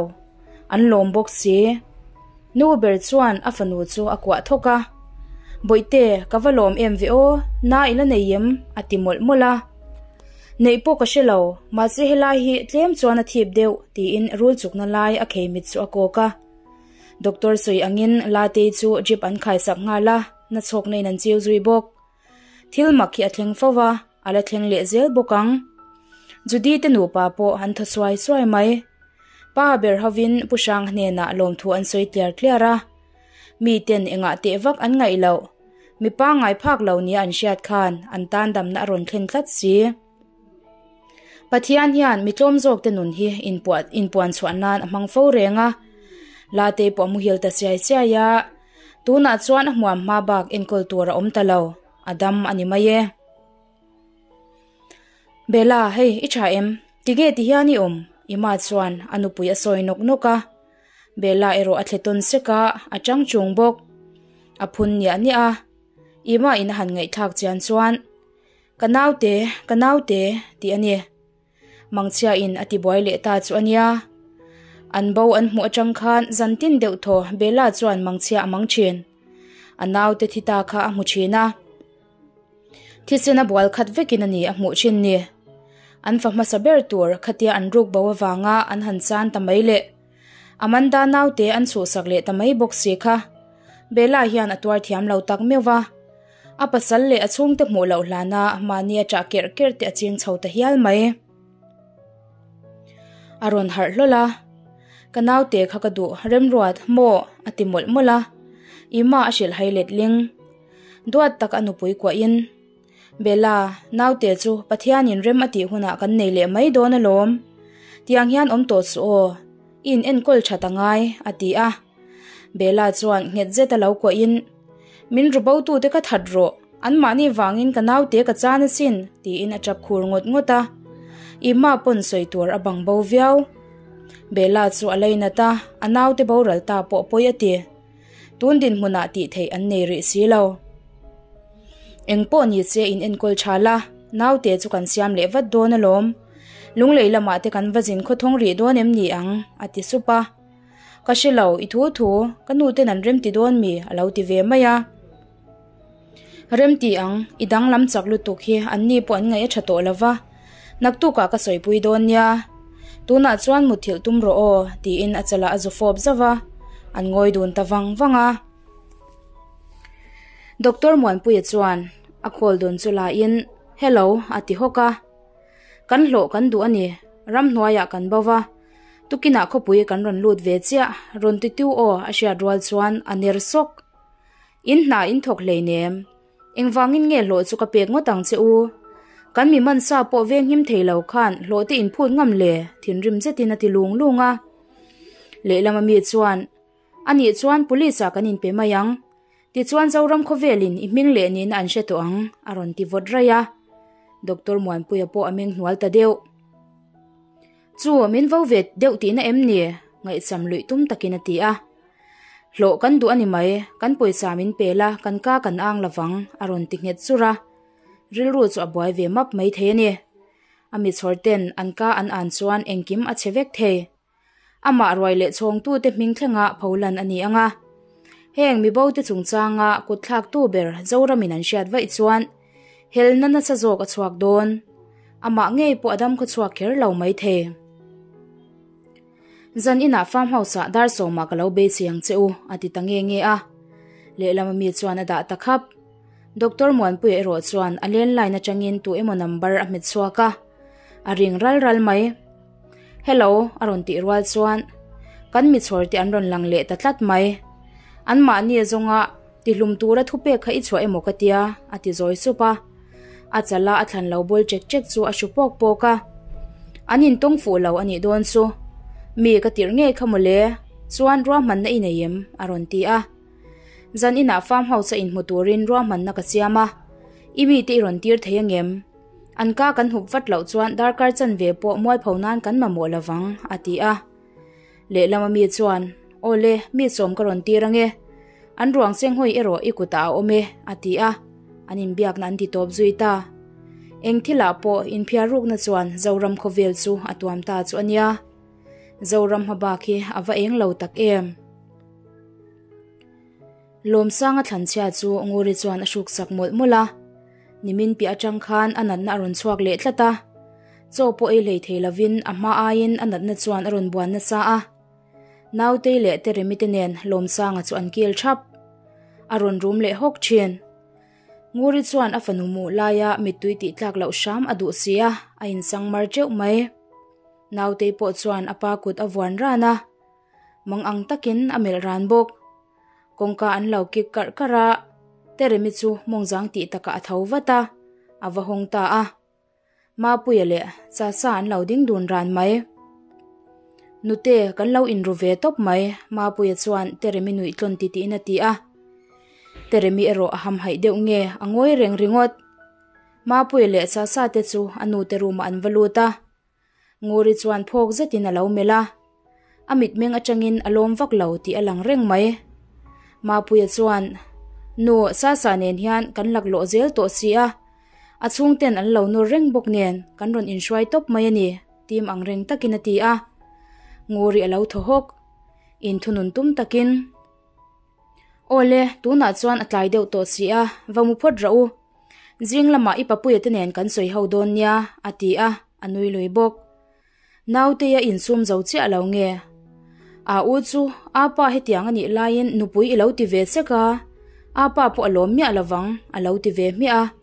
An lawm bawk si. Nu ber chuan a fanu chu a kuah thawk a, Bawihte, ka va lawm em ve aw, na i la nei em? a ti mawlh mawlh a. Neih pawh ka hre lo, mahse helai hi tlem chuan a thip deuh, tiin rul chukna lai a khei mit chu a kawk a. Doctor sawi angin Latei chu drip an khaisak nghal a, na chhawkna in an chiu zui bawk. Thil mak hi a thleng fo va, a la thleng leh zel bawk ang. Judy te nupa pawh an thaw suai suai mai. Pa ber hovin Pu Hrang hnenah lawmthu an sawi tliar tliar a. Mi ten engah teh vak an ngaih loh. Mi pangngai phak lo nia an hriat khan an tan damna a rawn thlen tlat si. Pathian hian mi tlawm zawk te nun hi inpuan chhuah nan a hmang fo reng a. Late pawh a muhil ta siai siai a, tunah chuan a hmuam hma bak enkawl tur a awm ta lo, a dam a ni mai e. Bella, hei i tha em? Tige ti hian i awm? Ima chuan a nupui a sawi nawk nawk a. Bella erawh a thle tawn sek a, a chang chung bawk. A phun niah niah a, Ima in a han ngaihthlak chian chuan, Ka naute, ka naute, tih a ni. Mangchhia in a ti buai leh ta chu a nia. An bo an hmuh atang khan zantin deuh thaw Bella chuan mangchhia a mang thin. A naute thi ta kha a hmu thin a. Thisen a bual khat vekin a ni a hmuh thin ni. An fa hmasa ber tur khatia an ruk bo avanga an han chan ta mai leh Amanda naute an chhuhsak leh ta mai bawk si kha. Bella hian a tuar thiam lo tak meuh va. A pasal leh a chhungte hmuh loh hlana mahni a ṭah kerh kerh te a ching chho ta hial mai. A rawn harh hlawl a, Ka naute kha ka duh remruat maw? a ti mawlh mawlh a. Ima a hrilh hai let ling. Duat tak a nupui kuahin, Bella, naute chu Pathianin rem a tih hunah kan nei leh mai dawn alawm. Tiang hian awm tawh suh aw, i in enkawl that a ngai, a ti a. Bella chuan nghet zet a lo kuahin, Min ru botute ka that rawh, anmahni vangin ka naute ka chan asin, tiin a tap khur ngawt ngawt a. Ima pawn sawi tur a bang bo viau. Bella chu a leinat a, a naute boral ta pawh pawi a ti. Tun dinhmunah tih theih an nei rih si lo. Eng pawh ni che in enkawl tha la, naute chu kan siam leh vat dawn alawm. Lunglei lamah te kan va zin khawthawng rih dawn em ni ang? a ti sup a. Ka hre lo, i thu thu, ka nu ten an remti dawn mi? a lo ti ve mai a. Remti ang, i danglam chak lutuk hi an ni pawh an ngaih a tha tawh lo va, naktukah ka sawipui dawn nia. Tunah chuan mutthilh tum rawh aw, tiin a chalah a zu fawp zauh va, an ngawi dun ta vang vang a. Doctor Muanpuia chuan a call dawn chu lain, Hello, a ti hawk a. Kan hlawh kan duh a ni, ramhnuaiah kan bo va, tukinah khawpui kan rawn lut ve chiah, rawn ti tiu aw a hriat rual chuan a ner sawk. In hna in thawk hleinem, engvangin nge hlawh chu ka pek ngawt ang che u? Kan mi mansa pawh venghim thei lo khan hlawh te in phut ngam le, thinrim zetin a ti lung lung a. Lehlam ami chuan, Anih chuan police ah kan inpe mai ang, Tichuan Zoram khawvelin i hming leh nihna an hre tawh ang, a rawn ti vawt raih a. Doctor Muanpuia pawh a meng hnual ta deuh. Chu, min vo ve deuh tihna em ni? Ngaihsam luih tum takin a ti a. Hlawh kan duh a ni mai, kan pawisa min pe la, kan ka kan ang lovang, a rawn ti nghet chur a. Rilru chu a buai ve map mai thei a ni. A mi chhawr ten an ka an an chuan engkim a chhe vek thei. Amah ruai leh chhawngtute hming thlenga pholan a ni ang a. Heng mibote chungchanga kutthlaktu ber Zoramin an hriat vaih chuan helna nasa zawk a chhuak dawn. Amah ngei pawh a dam khawchhuak kher lo mai thei. Zan inah farm house-ah dar sawmah ka lo beisei ang che u, a ti ta nge nge a. Lehlam ami chuan a dah ta khap. Doctor Muanpuia erawh chuan a landline atangin tu emaw number a hmet chhuak a, a ring ral ral mai. Hello a rawn tih rual chuan kan mi chhawr te an rawn lang leh ta tlat mai. An mahni zawnga tihlum tura thupek kha i chhuah emaw ka tia a ti zawi sup a. A chala a thlan lo bawl chek chek chu a hru pawk pawk a. An intawng fuh lo a nih dawn chu. Mi ka tirh ngei kha mawle, chuan ruahmanna i nei em? a rawn ti a. Zan inah farm house a inhmu turin ruahmanna ka siam a, i mite i rawn tir thei angem? An ka kan hup vat loh chuan darkar chanve pawh mualpho nan kan mamawh lovang, a ti a. Lehlam ami chuan, Aw le, mi sawm ka rawn tir ange. An ruang chenghawi erawh i kutah a awm e, a ti a. An inbiakna an ti tawp zui ta. Eng thilah pawh inphiar rukna chuan Zoram khawvel chu a tuam ta chu a nia. Zoram hmabak hi a va eng lo tak em? Lawmsanga thlanchhia chu Nguri chuan a hruksak mawlh mawlh a. Nimin piah atang khan a natna a rawn chhuak leh tlat a, chaw pawh ei hlei thei lovin a hma aiin a natna chuan a rawn buan nasa a. Nautei leh Teremi te nen Lawmsanga chu an kil thap. A rawn rum leh hawk thin. Nguri chuan a fanu muh laia mittui tih tlak loh hram a duh si a, a insang mar teuh mai. Nautei pawh chuan a pa kut a vuan ran a, mang ang takin a melh ran bawk. Kawngka an lo kik karh karh a, Teremi chu mawngzang tih takah a tho vat a, a va hawng ta a. Mapuia leh Sasa an lo ding dun ran mai. Nute, kan lo inru ve tawp mai, Mapuia chuan Teremi nuih tlawn ti tiin a ti a. Teremi erawh a hamhaih deuh nge, a ngawi reng ringawt. Mapuia leh Sasa te chu a nute room ah an va lut a. Nguri chuan phawk zetin a lo melh a, a mitmeng atangin a lawm vak lo tih a lang reng mai. Mapuia chuan, Nu, Sasa nen hian kan laklawh zel tawh si a, a chhungten an lo nawr reng bawk nen kan rawn inhruai tawp mai a ni, tim ang reng takin a ti a. Nguri a lo thaw hawk. Inthunun tum takin, Aw le, tunah chuan a tlai deuh tawh si a, va mu phawt rah u. Zing lamah i papuia te nen kan sawi ho dawn nia, a ti a, a nui lui bawk. Nautei a insum zo chiah lo nge? A u chu a pa hetiang a nih laiin nupui i lo ti ve sek a, a pa pawh a lawm miah lovang, a lo ti ve hmiah a.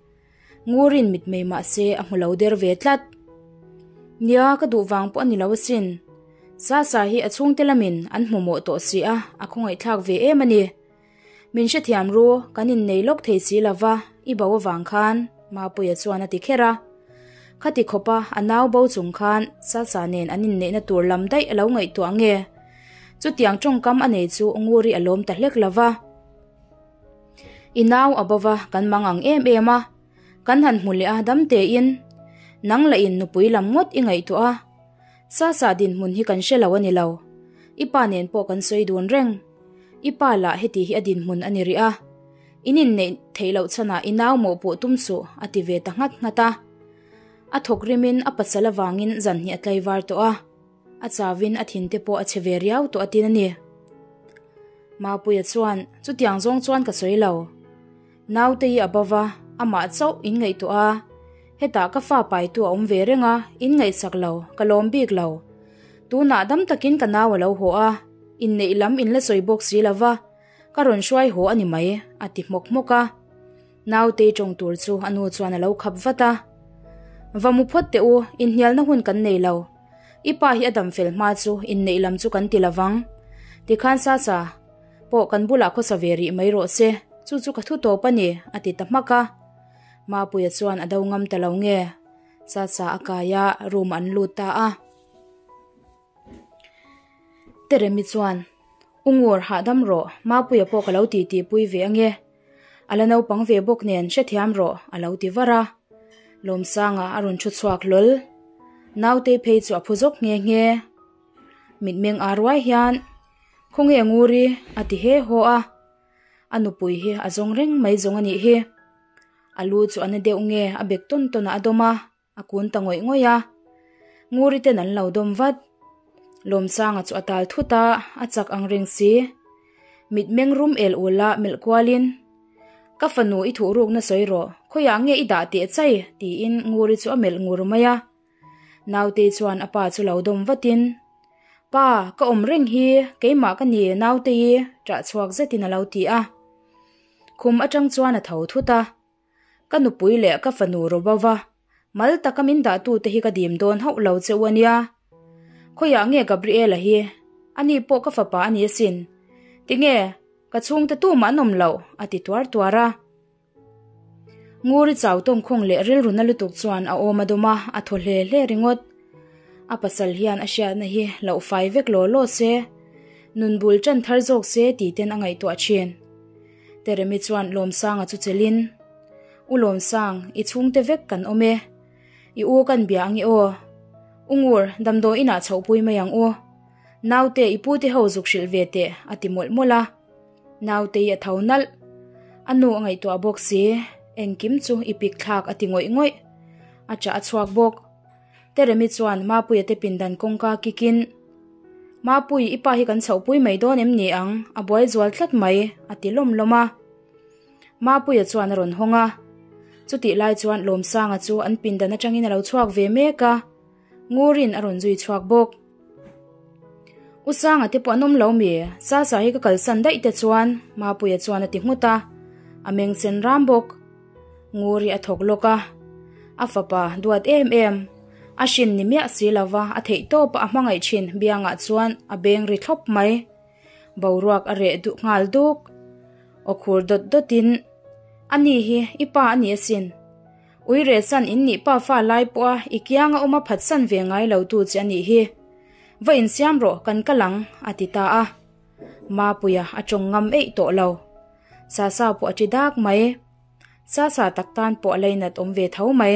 Ngurin mitmei mah se a hmu lo der ve tlat. Nia, ka duh vang pawh a ni lo asin. Sasa hi a chhungte lamin an hmu mawh tawh si a, a khawngaihthlak ve em a ni. Min hrethiam ru, kan innei lawk thei si lo va, i bo avang khan, Mapuia chuan a ti kher a. Khati khawpa a nau bo chung khan Sasa nen an inneihna tur lam daih a lo ngaihtuah nge? Chutiang tawngkam a nei chu Nguri a lawm ta hlek lo va. I nau a bo va, kan mang ang em em a. Kan han hmu leh a dam tein, nang lah in nupui lam ngawt i ngaihtuah a. Sasa dinhmun hi kan hre lo a ni lo. I pa nen pawh kan sawi dun reng. I pa lah heti hi a dinhmun a ni rih a. In inneih theih loh chhanah i nau mawhpawh tum suh a ti ve ta nghat nghat a. A thawk rimin a pasal avangin zan hnih a tlaivar tawh a. A chauin a thinte pawh a chhe ve riau tawh a tin a ni. Mapuia chuan, Chutiang zawng chuan ka sawi lo. Naute hi a bo va, amah chauh in ngaihtuah a. Hetah ka fa paitu a awm ve reng a, in ngaihsak lo, ka lawm bik lo. Tunah dam takin ka nau a lo haw a, inneih lam in la sawi bawk si lo va, ka rawn hruai haw a ni mai, a ti hmawk hmawk a. Nautei tawng tur chu a nu chuan a lo khap vat a. Va mu phawt teh u, inhnialna hun kan nei lo. I pa hi a dam fel hma chu inneih lam chu kan ti lo vang. Tikhan Sasa pawh kan bulah khawsa ve rih mai rawh se, chu chu ka thu tawp a ni, a ti ta hmak a. Mapuia chuan a do ngam ta lo nge? Sasa a kai a, room an lut ta a. Teremi chuan, U Ngur, hahdam rawh, Mapuia pawh ka lo titi pui ve ange. A la naupang ve bawk nen hrethiam rawh, a lo ti var a. Lawmsanga a rawn thu chhuak hlawl. Nautei phei chu a phu zawk nghe nghe. Mitmeng aa ruai hian, Khawnge Nguri? a ti he haw a. A nupui hi a zawng reng mai zawng a nih hi. A lu chu a na deuh nge a bek tawn tawn ah a dawm a, a kun ta ngawih ngawih a. Nguri ten an lo dawm vat. Lawmsanga chu a tal thut a, a chak ang reng si. Mitmeng rum el ul a melh kualin, Ka fanu i thuhrukna sawi rawh, khawiah nge i dah teh chai? tiin Nguri chu a melh ngur mai a. Nautei chuan a pa chu lo dawm vatin, Pa, ka awm reng hi, keimah ka ni Nautei, ṭah chhuak zetin a lo ti a. Khum aṭang chuan a tho thut a, Ka nupui leh ka fanu Robova, mal taka min dahtute hi ka dim dawn hauh lo che u a nia. Khawiah nge Gabriela hi? Ani pawh ka fapa a ni asin. Tinge, ka chhungte tumah an awm loh, a ti tuar tuar a. Nguri chau tawngkhawng leh rilru na lutuk chuan a awm a dawm a, a thaw hle hle ringawt. A pasal hian a hriatna hi loh fai vek law law se, nun bul tan thar zawk se tih ten a ngaihtuah thin. Teremi chuan Lawmsanga chu chelin, U Lawmsang, i chhungte vek kan awm e. I u kan bia ang i aw. U Ngur, damdawi inah chhohpui mai ang u. Naute, i pute ho zuk hrilh ve teh, a ti mawlh mawlh a. Nautei a tho nalh. A nu a ngaihtuah bawk si, engkim chu i pik thlak a ti ngawih ngawih. A chah a chhuak bawk. Teremi chuan Mapuia te pindan kawngka kikin, Mapui, i pa hi kan chhohpui mai dawn em ni ang? A buai zual tlat mai, a ti lawm lawm a. Mapuia chuan a rawn hawng a. Chutih lai chuan Lawmsanga chu an pindan atangin a lo chhuak ve mek a. Ngurin a rawn zui chhuak bawk. U Sanga te pawh an awm lo mi? Sasa hi ka kalsan daih te chuan Mapuia chuan a ti nghut a, a meng sen ram bawk. Nguri a thawk lawk a, a fapa duat em em, a hrin ni miah si lova a theih tawp a a hmangaih thin biangah chuan a beng ri thlawp mai. Boruak a reh duh nghal duk. Aw khur dawt dawtin, Ani hi i pa a ni asin. Ui rehsan in nih pa fa lai pawh a i kianga awm a phatsan ve ngai lo tu che a nih hi. Va insiam rawh kan kal ang, a ti ta a. Mapuia a tawng ngam eih tawh lo. Sasa pawh a ti dak mai. Sasa tak tan pawh a lainat awm ve tho mai.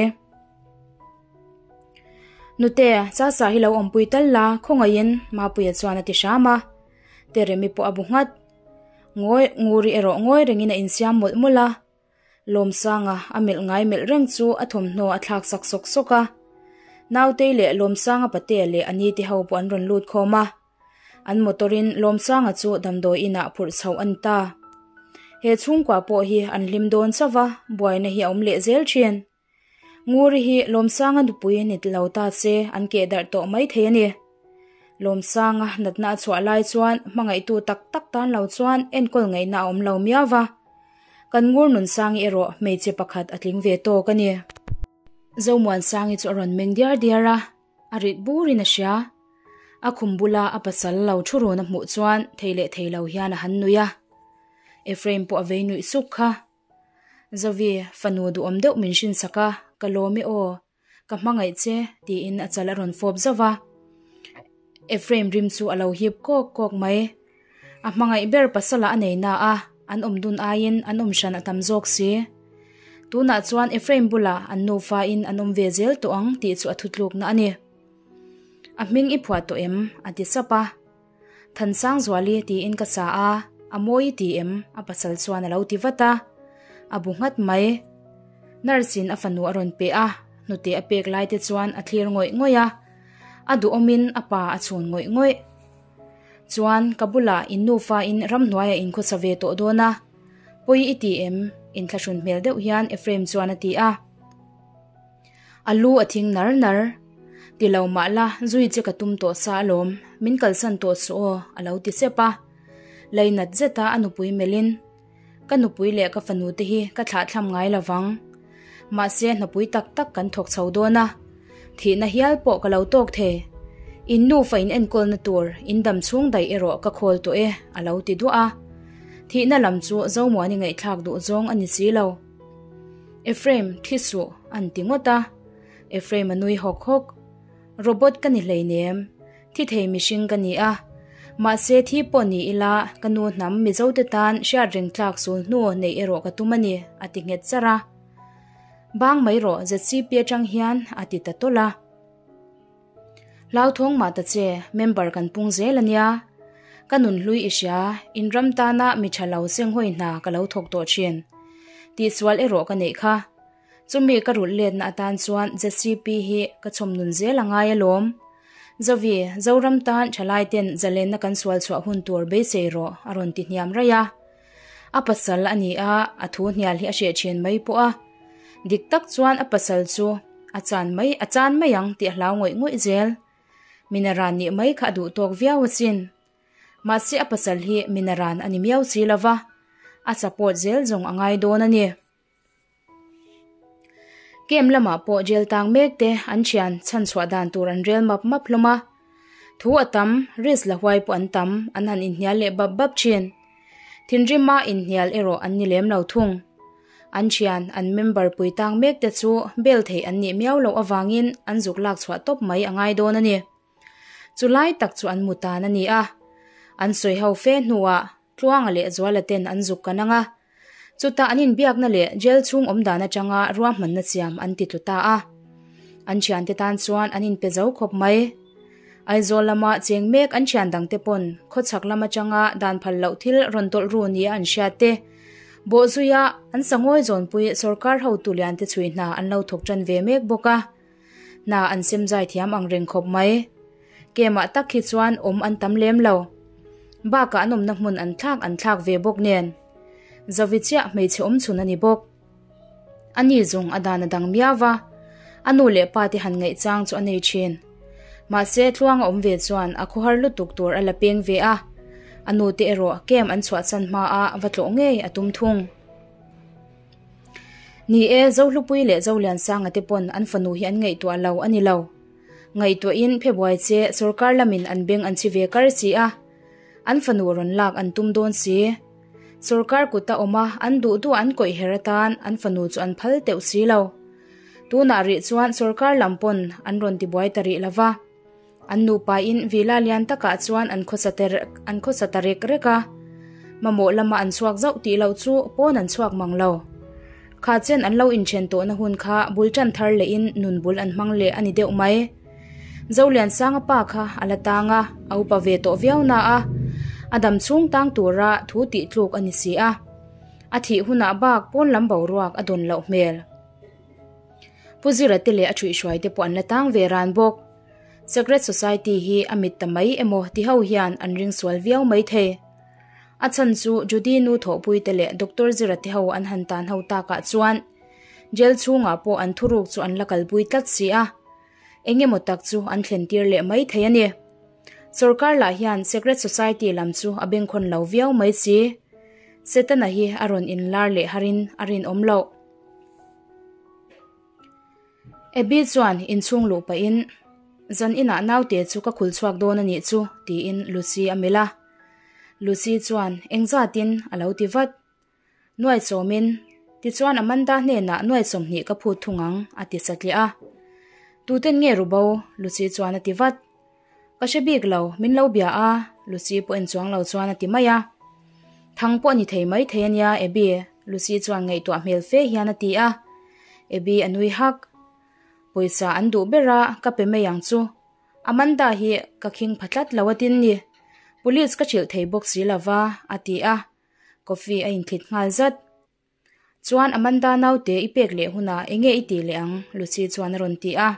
Nute, Sasa hi lo awmpui tal la, khawngaihin Mapuia chuan a ti hram a. Teremi pawh a bu nghat. Ngawi, Nguri erawh ngawi rengin a insiam mawlh mawlh a. Lawmsanga a melh ngai melh reng chu a thawmhnaw a thlak sak sawk sawk a. Nautei leh Lawmsanga patea leh a nite ho pawh an rawn lut khawm a. An motor-in Lawmsanga chu damdawi inah phurh chhoh a ni ta. He chhungkua pawh hi an hlim dawn chauh va, buaina hi a awm leh zel thin. Nguri hi Lawmsanga nupui ni lo ta se an keh darh tawh mai thei a ni. Lawmsanga natna a chhuah lai chuan hmangaihtu tak tak tan lo chuan enkawl ngaihna a awm lo miau va. Kan Ngur Nunsangi erawh hmeichhe pakhat a tling ve tawk a ni. Zomuansangi chu a rawn meng diar diar a, a rit burin a hria. A khum bula a pasal lo thu run a hmuh chuan thei leh thei lo hian a han nui a. Ephraim pawh a vei nuih suk kha. Zovi, fanu duhawm deuh min hrinsak a, ka lawm e aw. Ka hmangaih che, tiin a chal a rawn fawp zauh va. Ephraim rim chu a lo hip kawk kawk mai. A hmangaih ber pasala a nei na a, an awm dun aiin an awm hran a tam zawk si. Tunah chuan Ephraim bulah an nufa in an awm ve zel tawh ang tih chu a thutlukna a ni. A hming i phuah tawh em? a ti sap a. Thansangzuali tiin ka sa a, a mawi i ti em? a pasal chuan a lo ti vat a. A bu nghat mai. Nurse in a fanu a rawn pe a, hnute a pek lai te chuan a thlir ngawih ngawih a. A duhawmin a pa a chhun ngawih ngawih. Chuan ka bulah in nufa in ramhnuaiah in khawsa ve tawh dawn a, pawi i ti em? Inthlahrun hmel deuh hian Ephraim chuan a ti a. A lu a thing nar nar. Ti lo mah la, zui che ka tum tawh sa alawm, min kalsan tawh suh aw, a lo ti sep a. Leinat zeta a nupui melhin, Ka nupui leh ka fanu te hi ka thlahthlam ngai lo vang. Mahse hnapui tak tak kan thawk chho dawn a, thihna hial pawh ka lo tawk thei. In nufa in enkawlna tur in dam chhung daih erawh ka khawl tawh e, a lo ti duah a. Thihna lam chu Zomuani ngaihthlak duh zawng a ni si lo. Ephraim, thi suh, an ti ngawt a. Ephraim a nui hawk hawk. Robot ka ni hleinem. Thi thei mihring ka ni a. Mahse thi pawh ni ila, ka nu hnam Mizote tan hriat reng tlak sul hnu neih erawh ka tum a ni, a ti nghet charh a. Bang mai rawh, ZCP atang hian, a ti ta tawlh a. Hlauthawng mah ta che, member kan pung zel a nia. Ka nunhlui i hria, in ram tana mi tha lo senghawi hna ka lo thawk tawh thin. Tihsual erawh ka neih kha. Chumi ka rulh letna atan chuan ZCP hi ka chhawm nun zel a ngai alawm. Zovi, Zoram tan thalai ten zalenna kan sual chhuah hun tur beisei rawh a rawn ti hniam raih a. A pasal a ni a, a thu hnial hi a hreh thin mai pawh a. Dik tak chuan a pasal chu a chan mai a chan mai ang tih a hlau ngawih ngawih zel. Minaran nih mai kha a duh tawk viau asin. Mahse a pasal hi minaran a ni miau si lova, a support zel zawng a ngai dawn a ni. Camp lamah pawh jail tang mek te an thian chhan chhuah dan tur an rel map map hlawm a. Thu a tam, risk la huai pawh an tam, an han inhnial leh bap bap thin. Thinrima inhnial erawh an ni lem lo thung. An thian, an member pui tang mek te chu bail theih an nih miau loh avangin an zuk lak chhuah tawp mai a ngai dawn a ni. Chu lai tak chu an mu tan a ni a. An sawi ho fe hnuah Tluanga leh Zuala ten an zuk kan ang a. Chutah an inbiakna leh jail chhung awm dan atanga ruahmanna siam an ti tlu ta a. An thiante tan chuan an inpe zo khawp mai. Aizawl lama cheng mek an thian dangte pawn khawchhak lam atanga dan phal loh thil rawn tawlh ru nia an hriat te, bawhzuia an sangawi zawnpui sorkar hotu liante chhui hna an lo thawk tan ve mek bawk a. Hna an sem zai thiam ang reng khawp mai. Kemah tak hi chuan awm an tam lem lo. Bakah an awmna hmun an thlak an thlak ve bawk nen. Zovi chiah hmeichhe awm chhun a ni bawk. A ni zung a dan a dang miau va, a nu leh pa te han ngaih chang chu a nei thin. Mahse tluang a awm ve chuan a khawhar lutuk tur a la peng ve a, a nu te erawh kem an chhuahsan hma a va tlawh ngei a tum thung. Ni e, Zohlupui leh Zoliansanga te pawn an fanu hi an ngaihtuah lo a ni lo. Ngaihtuahin phebuai che sorkar lamin an beng an chhi ve kar si a, an fanu rawn lak an tum dawn si. Sorkar kuta awm a, an duh duh an kawih her atan an fanu chu an phal teuh si lo. Tunah rih chuan sorkar lam pawn an rawn tibuai ta rih lo va. An nupain villa lian takah chuan an khawsa ta an khawsa ta rek rek a, mamawh lama an chhuak zauh tih loh chu pawn an chhuak mang lo. Kha chen an lo inthen tawhna hun kha bul tan thar lehin nun bul an hmang leh a ni deuh mai. Zoliansanga pa kha a la tang a, a upa ve tawh viau na a, a dam chhung tang tura thu tih tluk a ni si a. A thih hunah bak pawn lam boruak a dawn loh hmel. Pu Zira te leh a thuihhruai te pawh an la tang ve ran bawk. Secret Society hi a mit ta mai emaw ti ho hian an ring sual viau mai thei. A chhan chu Judy nu thawhpuite leh Doctor Zira te ho an han tan ho takah chuan Jail chhungah pawh an thuruk chu an la kalpui tlat si a. Eng emaw tak chu an thlen tir leh mai thei a ni. Sorkar lah hian Secret Society lam chu a bengkhawn lo viau mai si. Setana hi a rawn inlar leh harin a rinawm loh. Abby chuan inchhung luh pahin, Zan inah naute chu ka khul chhuak dawn a nih chu, tiin Lucy a melh a. Lucy chuan, Engzatin? a lo ti vat. Nuai chawmin, Tichuan Amanda hnenah nuai 20 ka phut thung ang, a ti satliah a. Tuten nge ru bo? Lucy chuan a ti vat. Ka hre bik lo, min lo bia a, Lucy pawh en chuang lo chuan a ti mai a. Thang pawh a ni thei mai thei a nia, Abby, Lucy chuan ngaihtuah hmel fe hian a ti a. Abby a nui hak. Pawisa an duh ber a, ka pe mai ang chu. Amanda hi ka khing pha tlat lo a tin ni. Police ka hrilh thei bawk si lova, a ti a. Coffee a inthlit nghal zat. Chuan Amanda naute i pek leh hunah eng nge i tih leh ang? Lucy chuan a rawn ti a.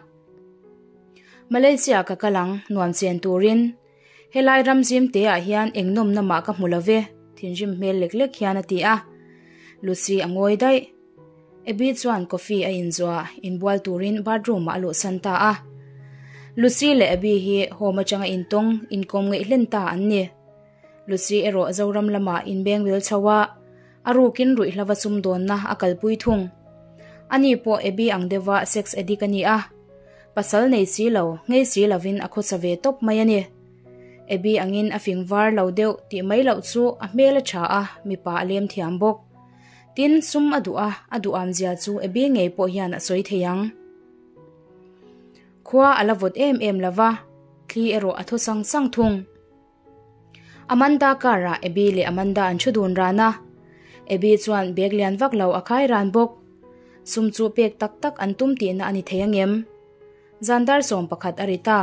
Malaysia ka kal ang, nuam chen turin. Helai ram zim te ah hian eng nawmna mah ka hmu lo ve, thinrim hmel lek lek hian a ti a. Lucy a ngawi daih. Abby chuan coffee a inzuah, inbual turin bathroom ah a luhsan ta a. Lucy leh Abby hi home atanga intawng, inkawm ngeih hlen ta an ni. Lucy erawh Zoram lamah inbeng vil chho a, a rukin ruihhlava sumdawnna a kalpui thung. Ani pawh Abby ang deuha sex addict a ni a, pasal nei si lo, ngei si lovin a khawsa ve tawp mai a ni. Abby angin a fing var lo deuh tih mai loh chu a hmel a tha a, mipa a lem thiam bawk. Tin, sum a duh a, a duham zia chu Abby ngei pawh hian a sawi thei ang. Khua a la vawt em em lova, thli erawh a thaw sang sang thung. Amanda car ah Abby leh Amanda an thu dun ran a, Abby chuan bag lian vak lo a khai ran bawk. Sum chu pek tak tak an tum tihna a ni thei angem? Zan dar 11 a ri ta.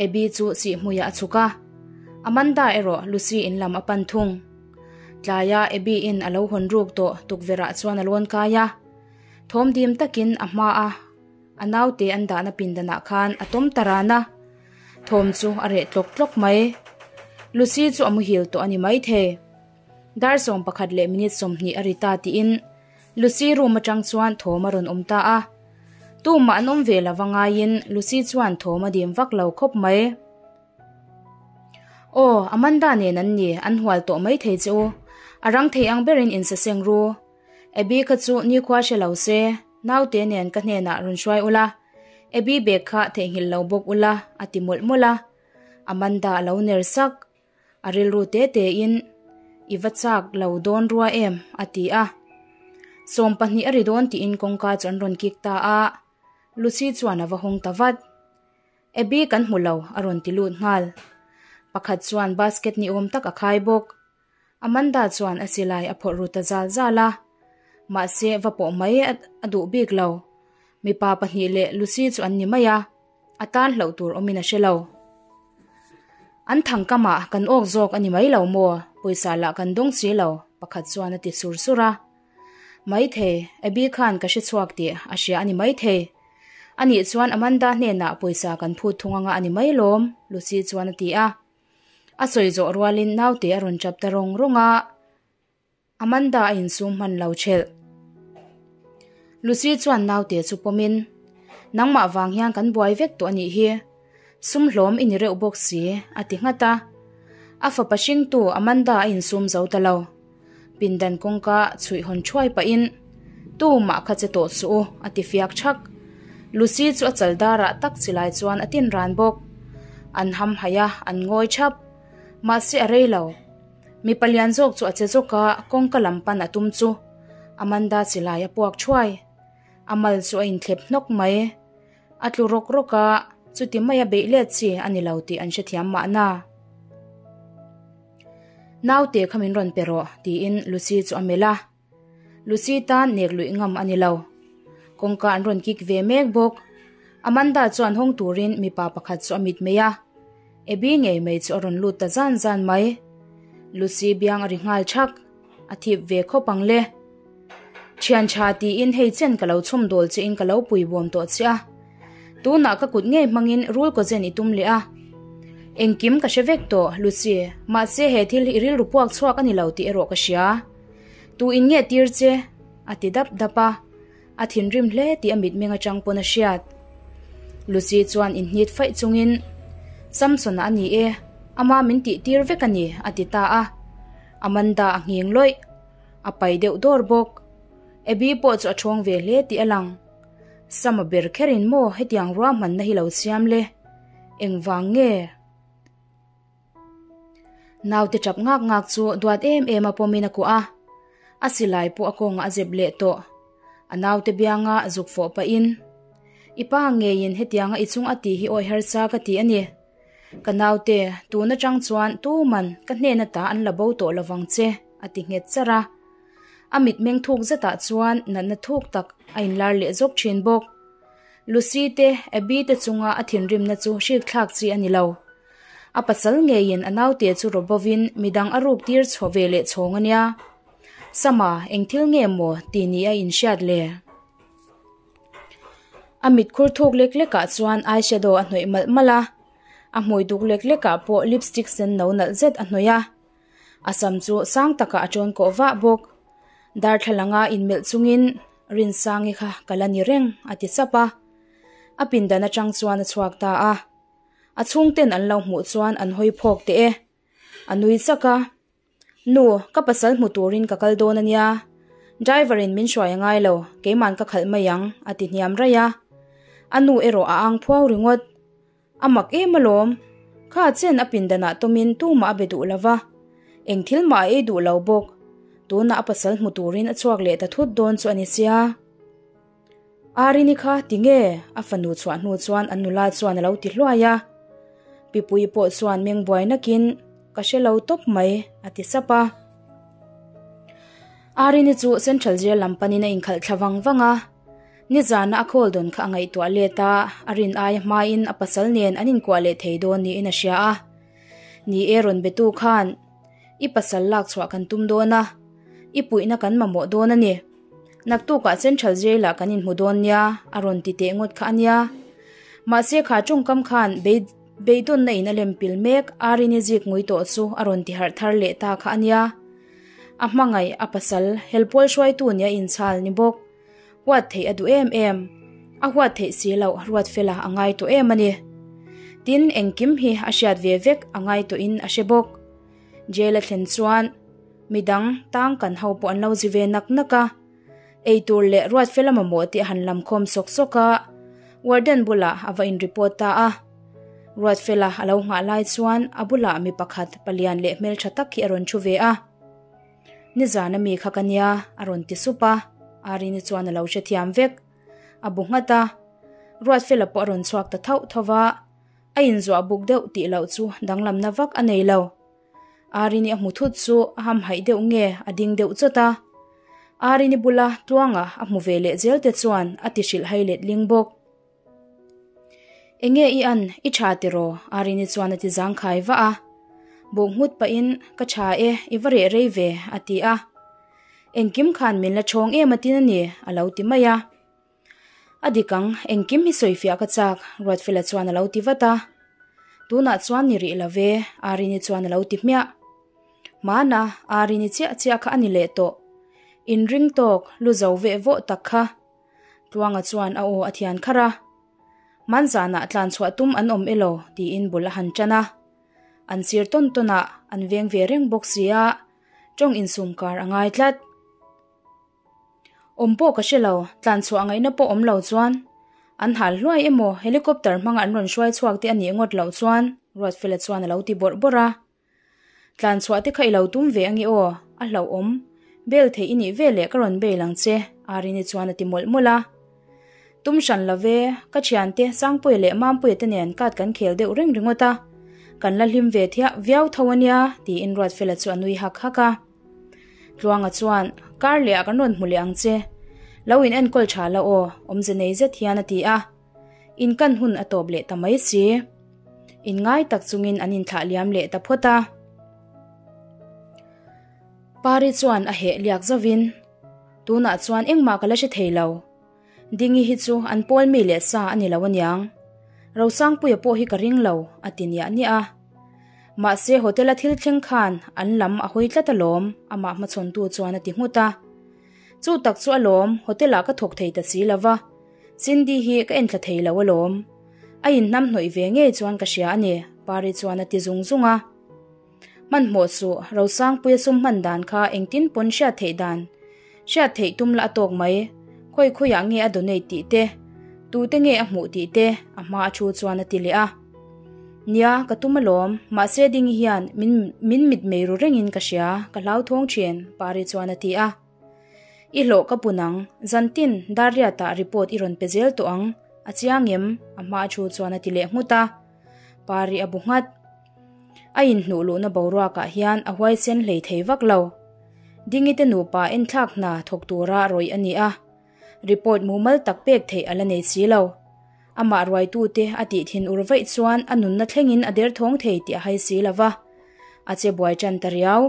Abby chu sihhmuiah a chhuk a, Amanda erawh Lucy in lam a pan thung. Tlaia Abby in a lo hawn ruk tawh tukverh ah chuan a lawn kai a, thawm dim takin a hma a, A naute an dahna pindanah khan a tawm ta ran a, thawm chu a reh tlawk tlawk mai. Lucy chu a muhil tawh a ni maithei. Dar 11 leh minute 20 a ri ta tiin Lucy room atang chuan thawm a rawn awm ta a. Tumah an awm ve lova ngaiin Lucy chuan thawm a dim vak lo khawp mai. Aw, Amanda nen an ni, an hual tawh maithei che u. A rang thei ang berin insaseng ru. Abby kha chu nikhua hre lo se, naute nen ka hnenah rawn hruai ula, Abby bag kha theihnghilh lo bawk ula a ti mawlh mawlh a. Amanda a lo ner sak. A rilru te te in, I va chak lo dawn rua em? a ti a. 20 a ri dawn tiin kawngka chu an rawn kik ta a, Lucy chuan a va hawng ta vat. Abby kan hmu lo a rawn ti lut nghal. Pakhat chuan basket ni awm tak a khai bawk. Amanda chuan a silai a phawrh ru ta zal zal a, mahse va pawh mai a duh bik lo. Mipa pahnih leh Lucy chu an ni mai a, a tan hlauh tur awmin a hre lo. An thang kamah kan awk zawk a ni mai lo maw? Pawisa lah kan dawng si lo, pakhat chuan a ti sur sur a. Maithei, Abby khan ka hre chhuak tih a hria a ni maithei. Anih chuan Amanda hnenah pawisa kan phut thung anga a ni mai lawm, Lucy chuan a ti a. A sawi zawh rualin naute a rawn tap ta rawng rawng a, Amanda a insum hman lo thelh. Lucy chuan naute chu pawmin, Nangmah vang hian kan buai vek tawh a nih hi, sum hlawm i ni reuh bawk si, a ti nghat a. A fapa hringtu Amanda a insum zo ta lo. Pindan kawngka chhuih hawn thuai pahin, Tumah kha che tawh suh u, a ti fiak thak. Lucy chu a chal darah tak chilai chuan a tin ran bawk. An ham haih a, an ngawi thap. Mahse a rei lo. Mipa lian zawk chu a che zawk a, kawngka lam pan a tum chu Amanda chilai a puak thuai. A mal chu a inthlep hnawk mai. A tlu rawk rawk a, chuti maia beih let chi a ni lo tih an hrethiam mahna. Naute kha min rawn pe rawh, tiin Lucy chu a melh a. Lucy tan nek luih ngam a ni lo. Kawngka an rawn kik ve mek bawk. Amanda chuan hawng turin mipa pakhat chu a mit mai a. Abby ngei mai chu a rawn lut ta zan zan mai. Lucy biang a ri nghal thak. A thip ve khawp ang le. Thian tha tiin hei chen ka lo chhawm dawl che in ka lo pui bawm tawh che a. Tunah ka kut ngei hmangin rul kaw zen i tum leh a. Engkim ka hre vek tawh, Lucy, mahse he thil hi i rilru puak chhuak a ni lo tih erawh ka hria. Tu in nge tir che? a ti dap dap a. A thinrim hle tih a mitmeng atang pawn a hriat. Lucy chuan inhnit faih chungin, Samson-a a ni e, ama min tih tir vek a ni, a ti ta a. Amanda a nghing lawih. A pai deuh dawr bawk. Abby pawh chu a thawng ve hle tih a lang. Sama ber kherin maw hetiang ruahmanna hi lo siam le? Engvang nge? Naute tap ngak ngak chu duat em em a pawmin a kuah a, a silai pawh a kawngah a zep leh tawh. A naute bianga zuk fawh pahin, I pa ngeiin hetianga i chung a tih hi awi harsa ka ti a ni. Ka naute, tun atang chuan tuman ka hnen ata an la bo tawh lovang che, a ti nghet charh a. A mitmeng thuk zetah chuan natna thuk tak a inlar leh zawk thin bawk. Lucy te, Abby te chunga a thinrimna chu hrikthlak chi a ni lo. A pasal ngeiin a naute chu rawbovin midang a ruk tir chho ve leh chhawng a nia. Sama, eng thil nge maw ti ni a inhriat le? A mitkhur thuk lek lekah chuan eyeshadow a hnawih malh malh a, a hmui duk lek lekah pawh lipstick sen no nalh zet a hnawih a. A sam chu sang takah a tawn kawh vah bawk. Darthlalanga inmelh chungin Rinsangi kha ka la ni reng a ti chap a. A pindan atang chuan a chhuak ta a. A chhungten an lo hmuh chuan an hawi phawk teh e. A nui chak a, Nu, ka pasal hmu turin ka kal dawn a nia. Driver in min hruai a ngai lo, keiman ka khalh mai ang, a ti hniam raih a. A nu erawh a ang phuau ringawt. A mak em alawm. Kha chen a pindanah tawmin tumah a be duh lo va, eng thil mah a ei duh lo bawk. Tunah a pasal hmu turin a chhuak leh ta thut dawn chu a ni sia. Arini kha tinge? A fanu chhuah hnu chuan an nula chuan a lo ti hluai a. Pipuii pawh chuan meng buai nakin, Ka hre lo tawp mai, a ti sap a. Arini chu Central Jail lam panin a inkhalh thla vang vang a. Nizana a call dawn kha a ngaihtuah let a, a rin aia hmain a pasal nen an inkuah leh thei dawn niin a hria a. Ni e rawn betu khan, I pasal lak chhuah kan tum dawn a, i puihna kan mamawh dawn a ni. Naktukah Central Jail ah kan inhmu dawn nia, a rawn ti teh ngawt kha a nia. Mahse kha tawngkam khan beidawnna in a lem pil mek Arini zik ngui tawh chu a rawn ti harh thar leh ta kha a nia. A hmangaih, a pasal, helpawl hruaitu nia inchhal ni bawk. Huat theih a duh em em. A huat theih si loh Ruatfela a ngai tawh em a ni. Tin, engkim hi a hriat ve vek a ngai tawhin a hre bawk. Jail a thlen chuan midang tang kan ho pawh an lo zi ve nak nak a. Eitur leh Ruatfela mamawh tih a han lam khawm sawk sawk a, warden bulah a va in report ta a. Ruatfela a lo nghah lai chuan a bulah mi pakhat palian leh hmeltha tak hi a rawn thu ve a. Nizan ami kha ka nia, a rawn ti sup a, Arini chuan a lo hrethiam vek. A bu nghat a, Ruatfela pawh a rawn chhuak ta thauh tho va, a inzuah buk deuh tih loh chu danglamna vak a nei lo. Arini a hmu thut chu a hamhaih deuh nge a ding deuh chawt a, Arini bula Tluanga a hmu ve leh zel te chuan a ti hrilh hai let ling bawk. Enge i an, i tha tiraw? Arini chuan a ti zangkhai vah a. Buk nghut pahin, Ka tha e, i va reh rei ve, a ti a. Engkim khan min la chhawng em a tin a ni, a lo ti mai a. A dik ang, engkim hi sawifiah ka chak, Ruatfela chuan a lo ti vat a. Tunah chuan ni rih lo ve, Arini chuan a lo ti hmiah. Hmana, Arini chiah chiah kha a ni leh tawh. Inring tawk, lu zo veh vawh tak kha. Tluanga chuan a aw a thian kharh a, Hmanzanah tlan chhuah tum an awm elaw? tiin bul a han tan a. An sir tawn tawn a, an veng ve reng bawk si a, tawng insum kar a ngai tlat. Awm pawh ka hre lo, tlan chhuah ngaihna pawh awm lo chuan an hal hluai emaw helicopter hmanga an rawn hruai chhuak te a nih ngawt loh chuan Ruatfela chuan a lo ti bawrh bawrh a. Tlan chhuah te kha i lo tum ve ange aw, a hlauhawm. Bel theih i nih ve leh ka rawn bail ang che, Arini chuan a ti mawlh mawlh a. Tum hran lo ve, ka thiante Sangpuia leh Mampuia te nen card kan khel deuh reng ringawt a, kan la hlim ve thiah viau tho a nia, tiin Ruatfela chu a nui hak hak a. Tluanga chuan, Kar leh ah kan rawn hmu leh ang che, lo in enkawl tha la aw, awmze nei zet hian a ti a. Inkan hun a tawp leh ta mai si. Inngai tak chungin an inthlah liam leh ta phawt a. Pari chuan a heh liak zovin, Tunah chuan engmah ka la hre thei lo. Dingi hi chu an pawl mi leh sa a ni lo aniang. Rosangpuia pawh hi ka ring lo, a ti niah niah a. Mahse hotel a thil thleng khan an lam a hawi tlat alawm, amah hmachhawntu chuan a ti nghut a. Chu tak chu alawm, hotel ah ka thawk thei ta si lo va, Cindy hi ka enthla thei lo alawm. A inhnamhnawih ve ngei chuan ka hria a ni, Pari chuan a ti zung zung a. Hmanhmawh suh, Rosangpuia sum hman dan kha engtin pawn hriat theih dan hriat theih tum la a tawk mai, khawi khawiah nge a donate tih te, tute nge a hmuh tih te a hma a thu chuan a ti leh a. Nia, ka tum alawm, mahse Dingi hian min min mitmei ru rengin ka hria, ka hlauthawng thin, Pari chuan a ti a. I hlawh ka pun ang, zantin Darriatah report i rawn pe zel tawh ang, a chiang em? a hma a thu chuan a ti leh nghut a. Pari a bu nghat. A inhnuh luhna boruakah hian a huaisen hlei thei vak lo. Dingi te nupa enthlak hna thawk tura rawih a ni a, report mumal tak pek theih a la nei si lo. Amah ruaitute a tih thin ur vaih chuan a nunna thlengin a derthawng thei tih a hai si lo va, a che buai tan ta riau.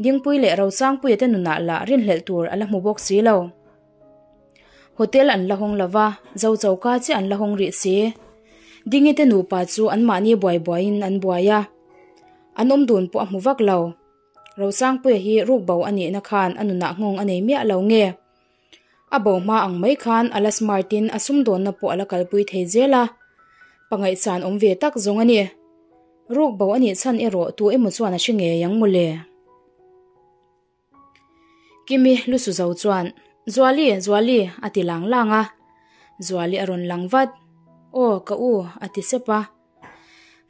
Dingpui leh Rosangpuia te nunah lah rinhlelh tur a la hmu bawk si lo. Hotel an la hawng lo va, zo choka chiah an la hawng rih si. Dingi te nupa chu anmahni buai buaiin an buai a, an awm dun pawh a hmu vak lo. Rosangpuia hi ruk bo a nihna khan a nunah nghawng a nei miah lo nge? A bo hma ang mai khan a la smart in a sumdawnna pawh a la kalpui thei zel a, pangaihsan awm ve tak zawng a ni. Ruk bo a nih chhan erawh tu emaw chuan a hre ngei ang mawle. Kimi lusu zo chuan, Zuali, Zuali, a ti lang lang a. Zuali a rawn lang vat. Aw, ka u, a ti sep a.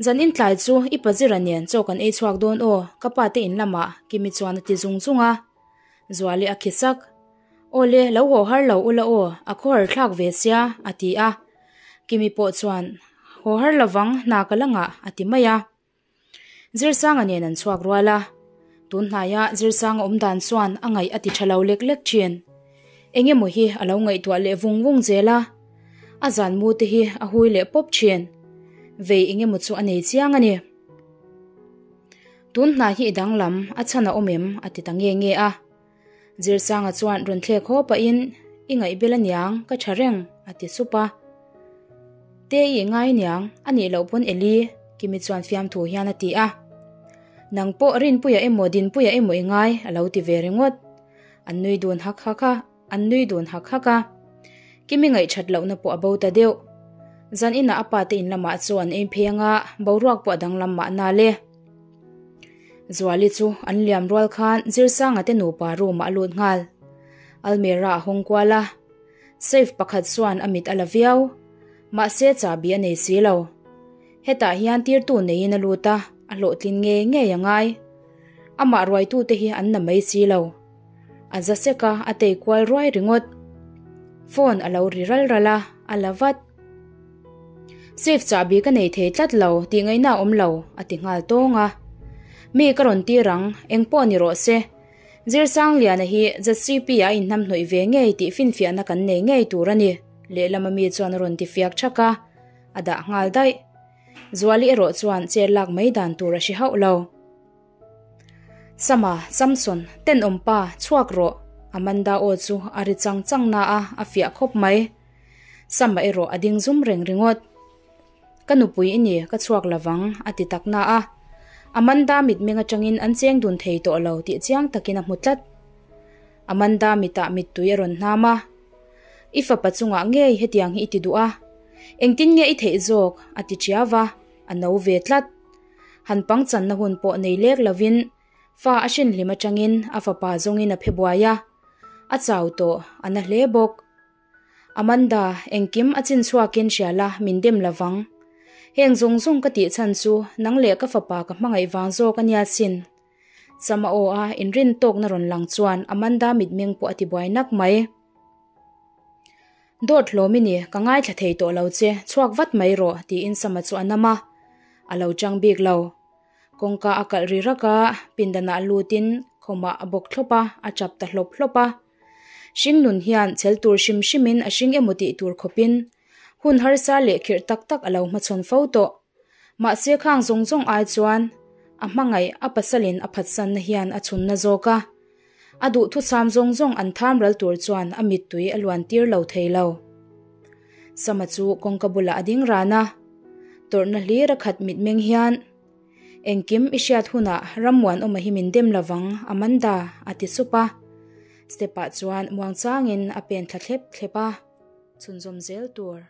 Zan in tlai chu i pazira nen chaw kan ei chhuak dawn aw, ka pa te in lamah, Kimi chuan a ti zung zung a. Zuali a khi sak. Aw le, lo haw har lo ula aw, a khawhar thlak ve sia, a ti a. Kimi pawh chuan, Haw har lovang, hna ka la ngah, a ti mai a. Zirsanga nen an chhuak rual a, tun hnaia Zirsanga awm dan chuan a ngaih a ti tha lo lek lek thin. Eng emaw hi a lo ngaihtuah leh vung vung zel a, a zan mu te hi a hui leh pawp thin. Vei eng emaw chu a nei chiang a ni. Tun hnai hi i danglam, a chhan a awm em? a ti ta nge nge a. Zirsanga chuan rawn thlek haw pahin, I ngaihbel aniang, ka tha reng, a ti sup a. Te i ngai aniang, a nih loh pawn Eli, Kimi chuan fiamthu hian a ti a. Nang pawh Rinpuia emaw Dinpuia emaw i ngai, a lo ti ve ringawt. An nui dun hak hak a, an nui dun hak hak a. Kimi ngaihthat lohna pawh a bo ta deuh. Zan inah a pa te in lamah chu an ei phei anga, boruak pawh a danglam mahna le. Zuali chu an liam rual khan Zirsanga te nupa room ah a lut nghal. Almirah a hawng kual a, safe pakhat chuan a mit a la viau. Mahse chahbi a nei si lo. Hetah hian tirtu neiin a lut a, a hlawhtlin ngei ngei a ngai. Amah ruaitute hi an na mai si lo. A za sek a, a tei kual ruai ringawt. Phone a lo ri ral ral a, a la vat. Safe chahbi ka nei thei tlat lo tih ngaihna a awm lo, a ti nghal tawng a. Mi ka rawn tir ang, eng pawh ni rawh se. Zirsangliana hi ZCP ah a inhnamhnawih ve ngei tih finfiahna kan nei ngei tur a ni, lehlama mi chuan a rawn ti fiak thak a, a dah nghal daih. Zuali erawh chuan chet lak mai dan tur a hre hauh lo. Sama, Samson, tenawm pa, chhuak rawh! Amanda aw chu a ri chang chang na a, a fiah khawp mai. Sama erawh a ding zum reng ringawt. Ka nupui i ni, ka chhuak lovang, a ti tak na a. Amanda mitmeng atangin an cheng dun thei tawh lo tih chiang takin a hmu tlat. Amanda mitah mittui a rawn hnam a. I fapa chungah ngei hetiang hi i ti duh a, engtin nge i theih zawk? a ti ṭiau va, a no ve tlat. Han pangchanna hun pawh nei lek lovin fa a hrinhlim atangin a fapa zawngin a phe buai a, a chau tawh, a na hle bawk. Amanda, engkim a chin chhuakin hria la, min dem lovang. Heng zawng zawng ka tih chhan chu nang leh ka fapa ka hmangaih vang zawk a nia sin. Chama aw a inrin tawkna rawn lang chuan Amanda mitmeng pawh a ti buai nak mai. Dawt hlawm i ni, ka ngaithla thei tawh lo che, chhuak vat mai rawh, tiin Sama chu a nam a. A lo chang bik lo. Kawngka a kalh ri rak a, pindanah lutin khawmah a bawk thlawp a, a chap ta hlawp hlawp a. Hringnun hian chel tur hrim hrimin a hring emaw tih tur khawpin hun harsa leh khirh tak tak a lo hmachhawn fo tawh. Mahse khang zawng zawng ai chuan a hmangaih a pasalin a phatsanna hian a chhunna zawk a. A duhthusam zawng zawng an tham ral tur chuan a mittui a luan tir lo thei lo. Sama chu kawngka bulah a ding ran a, tawrhna hlir a khat mitmeng hian, Engkim i hriat hunah Rammuanawma hi min dem lovang, Amanda, a ti sup a. Step ah chuan muangchangin a pen thla thlep thlep a, chhunzawm zel tur.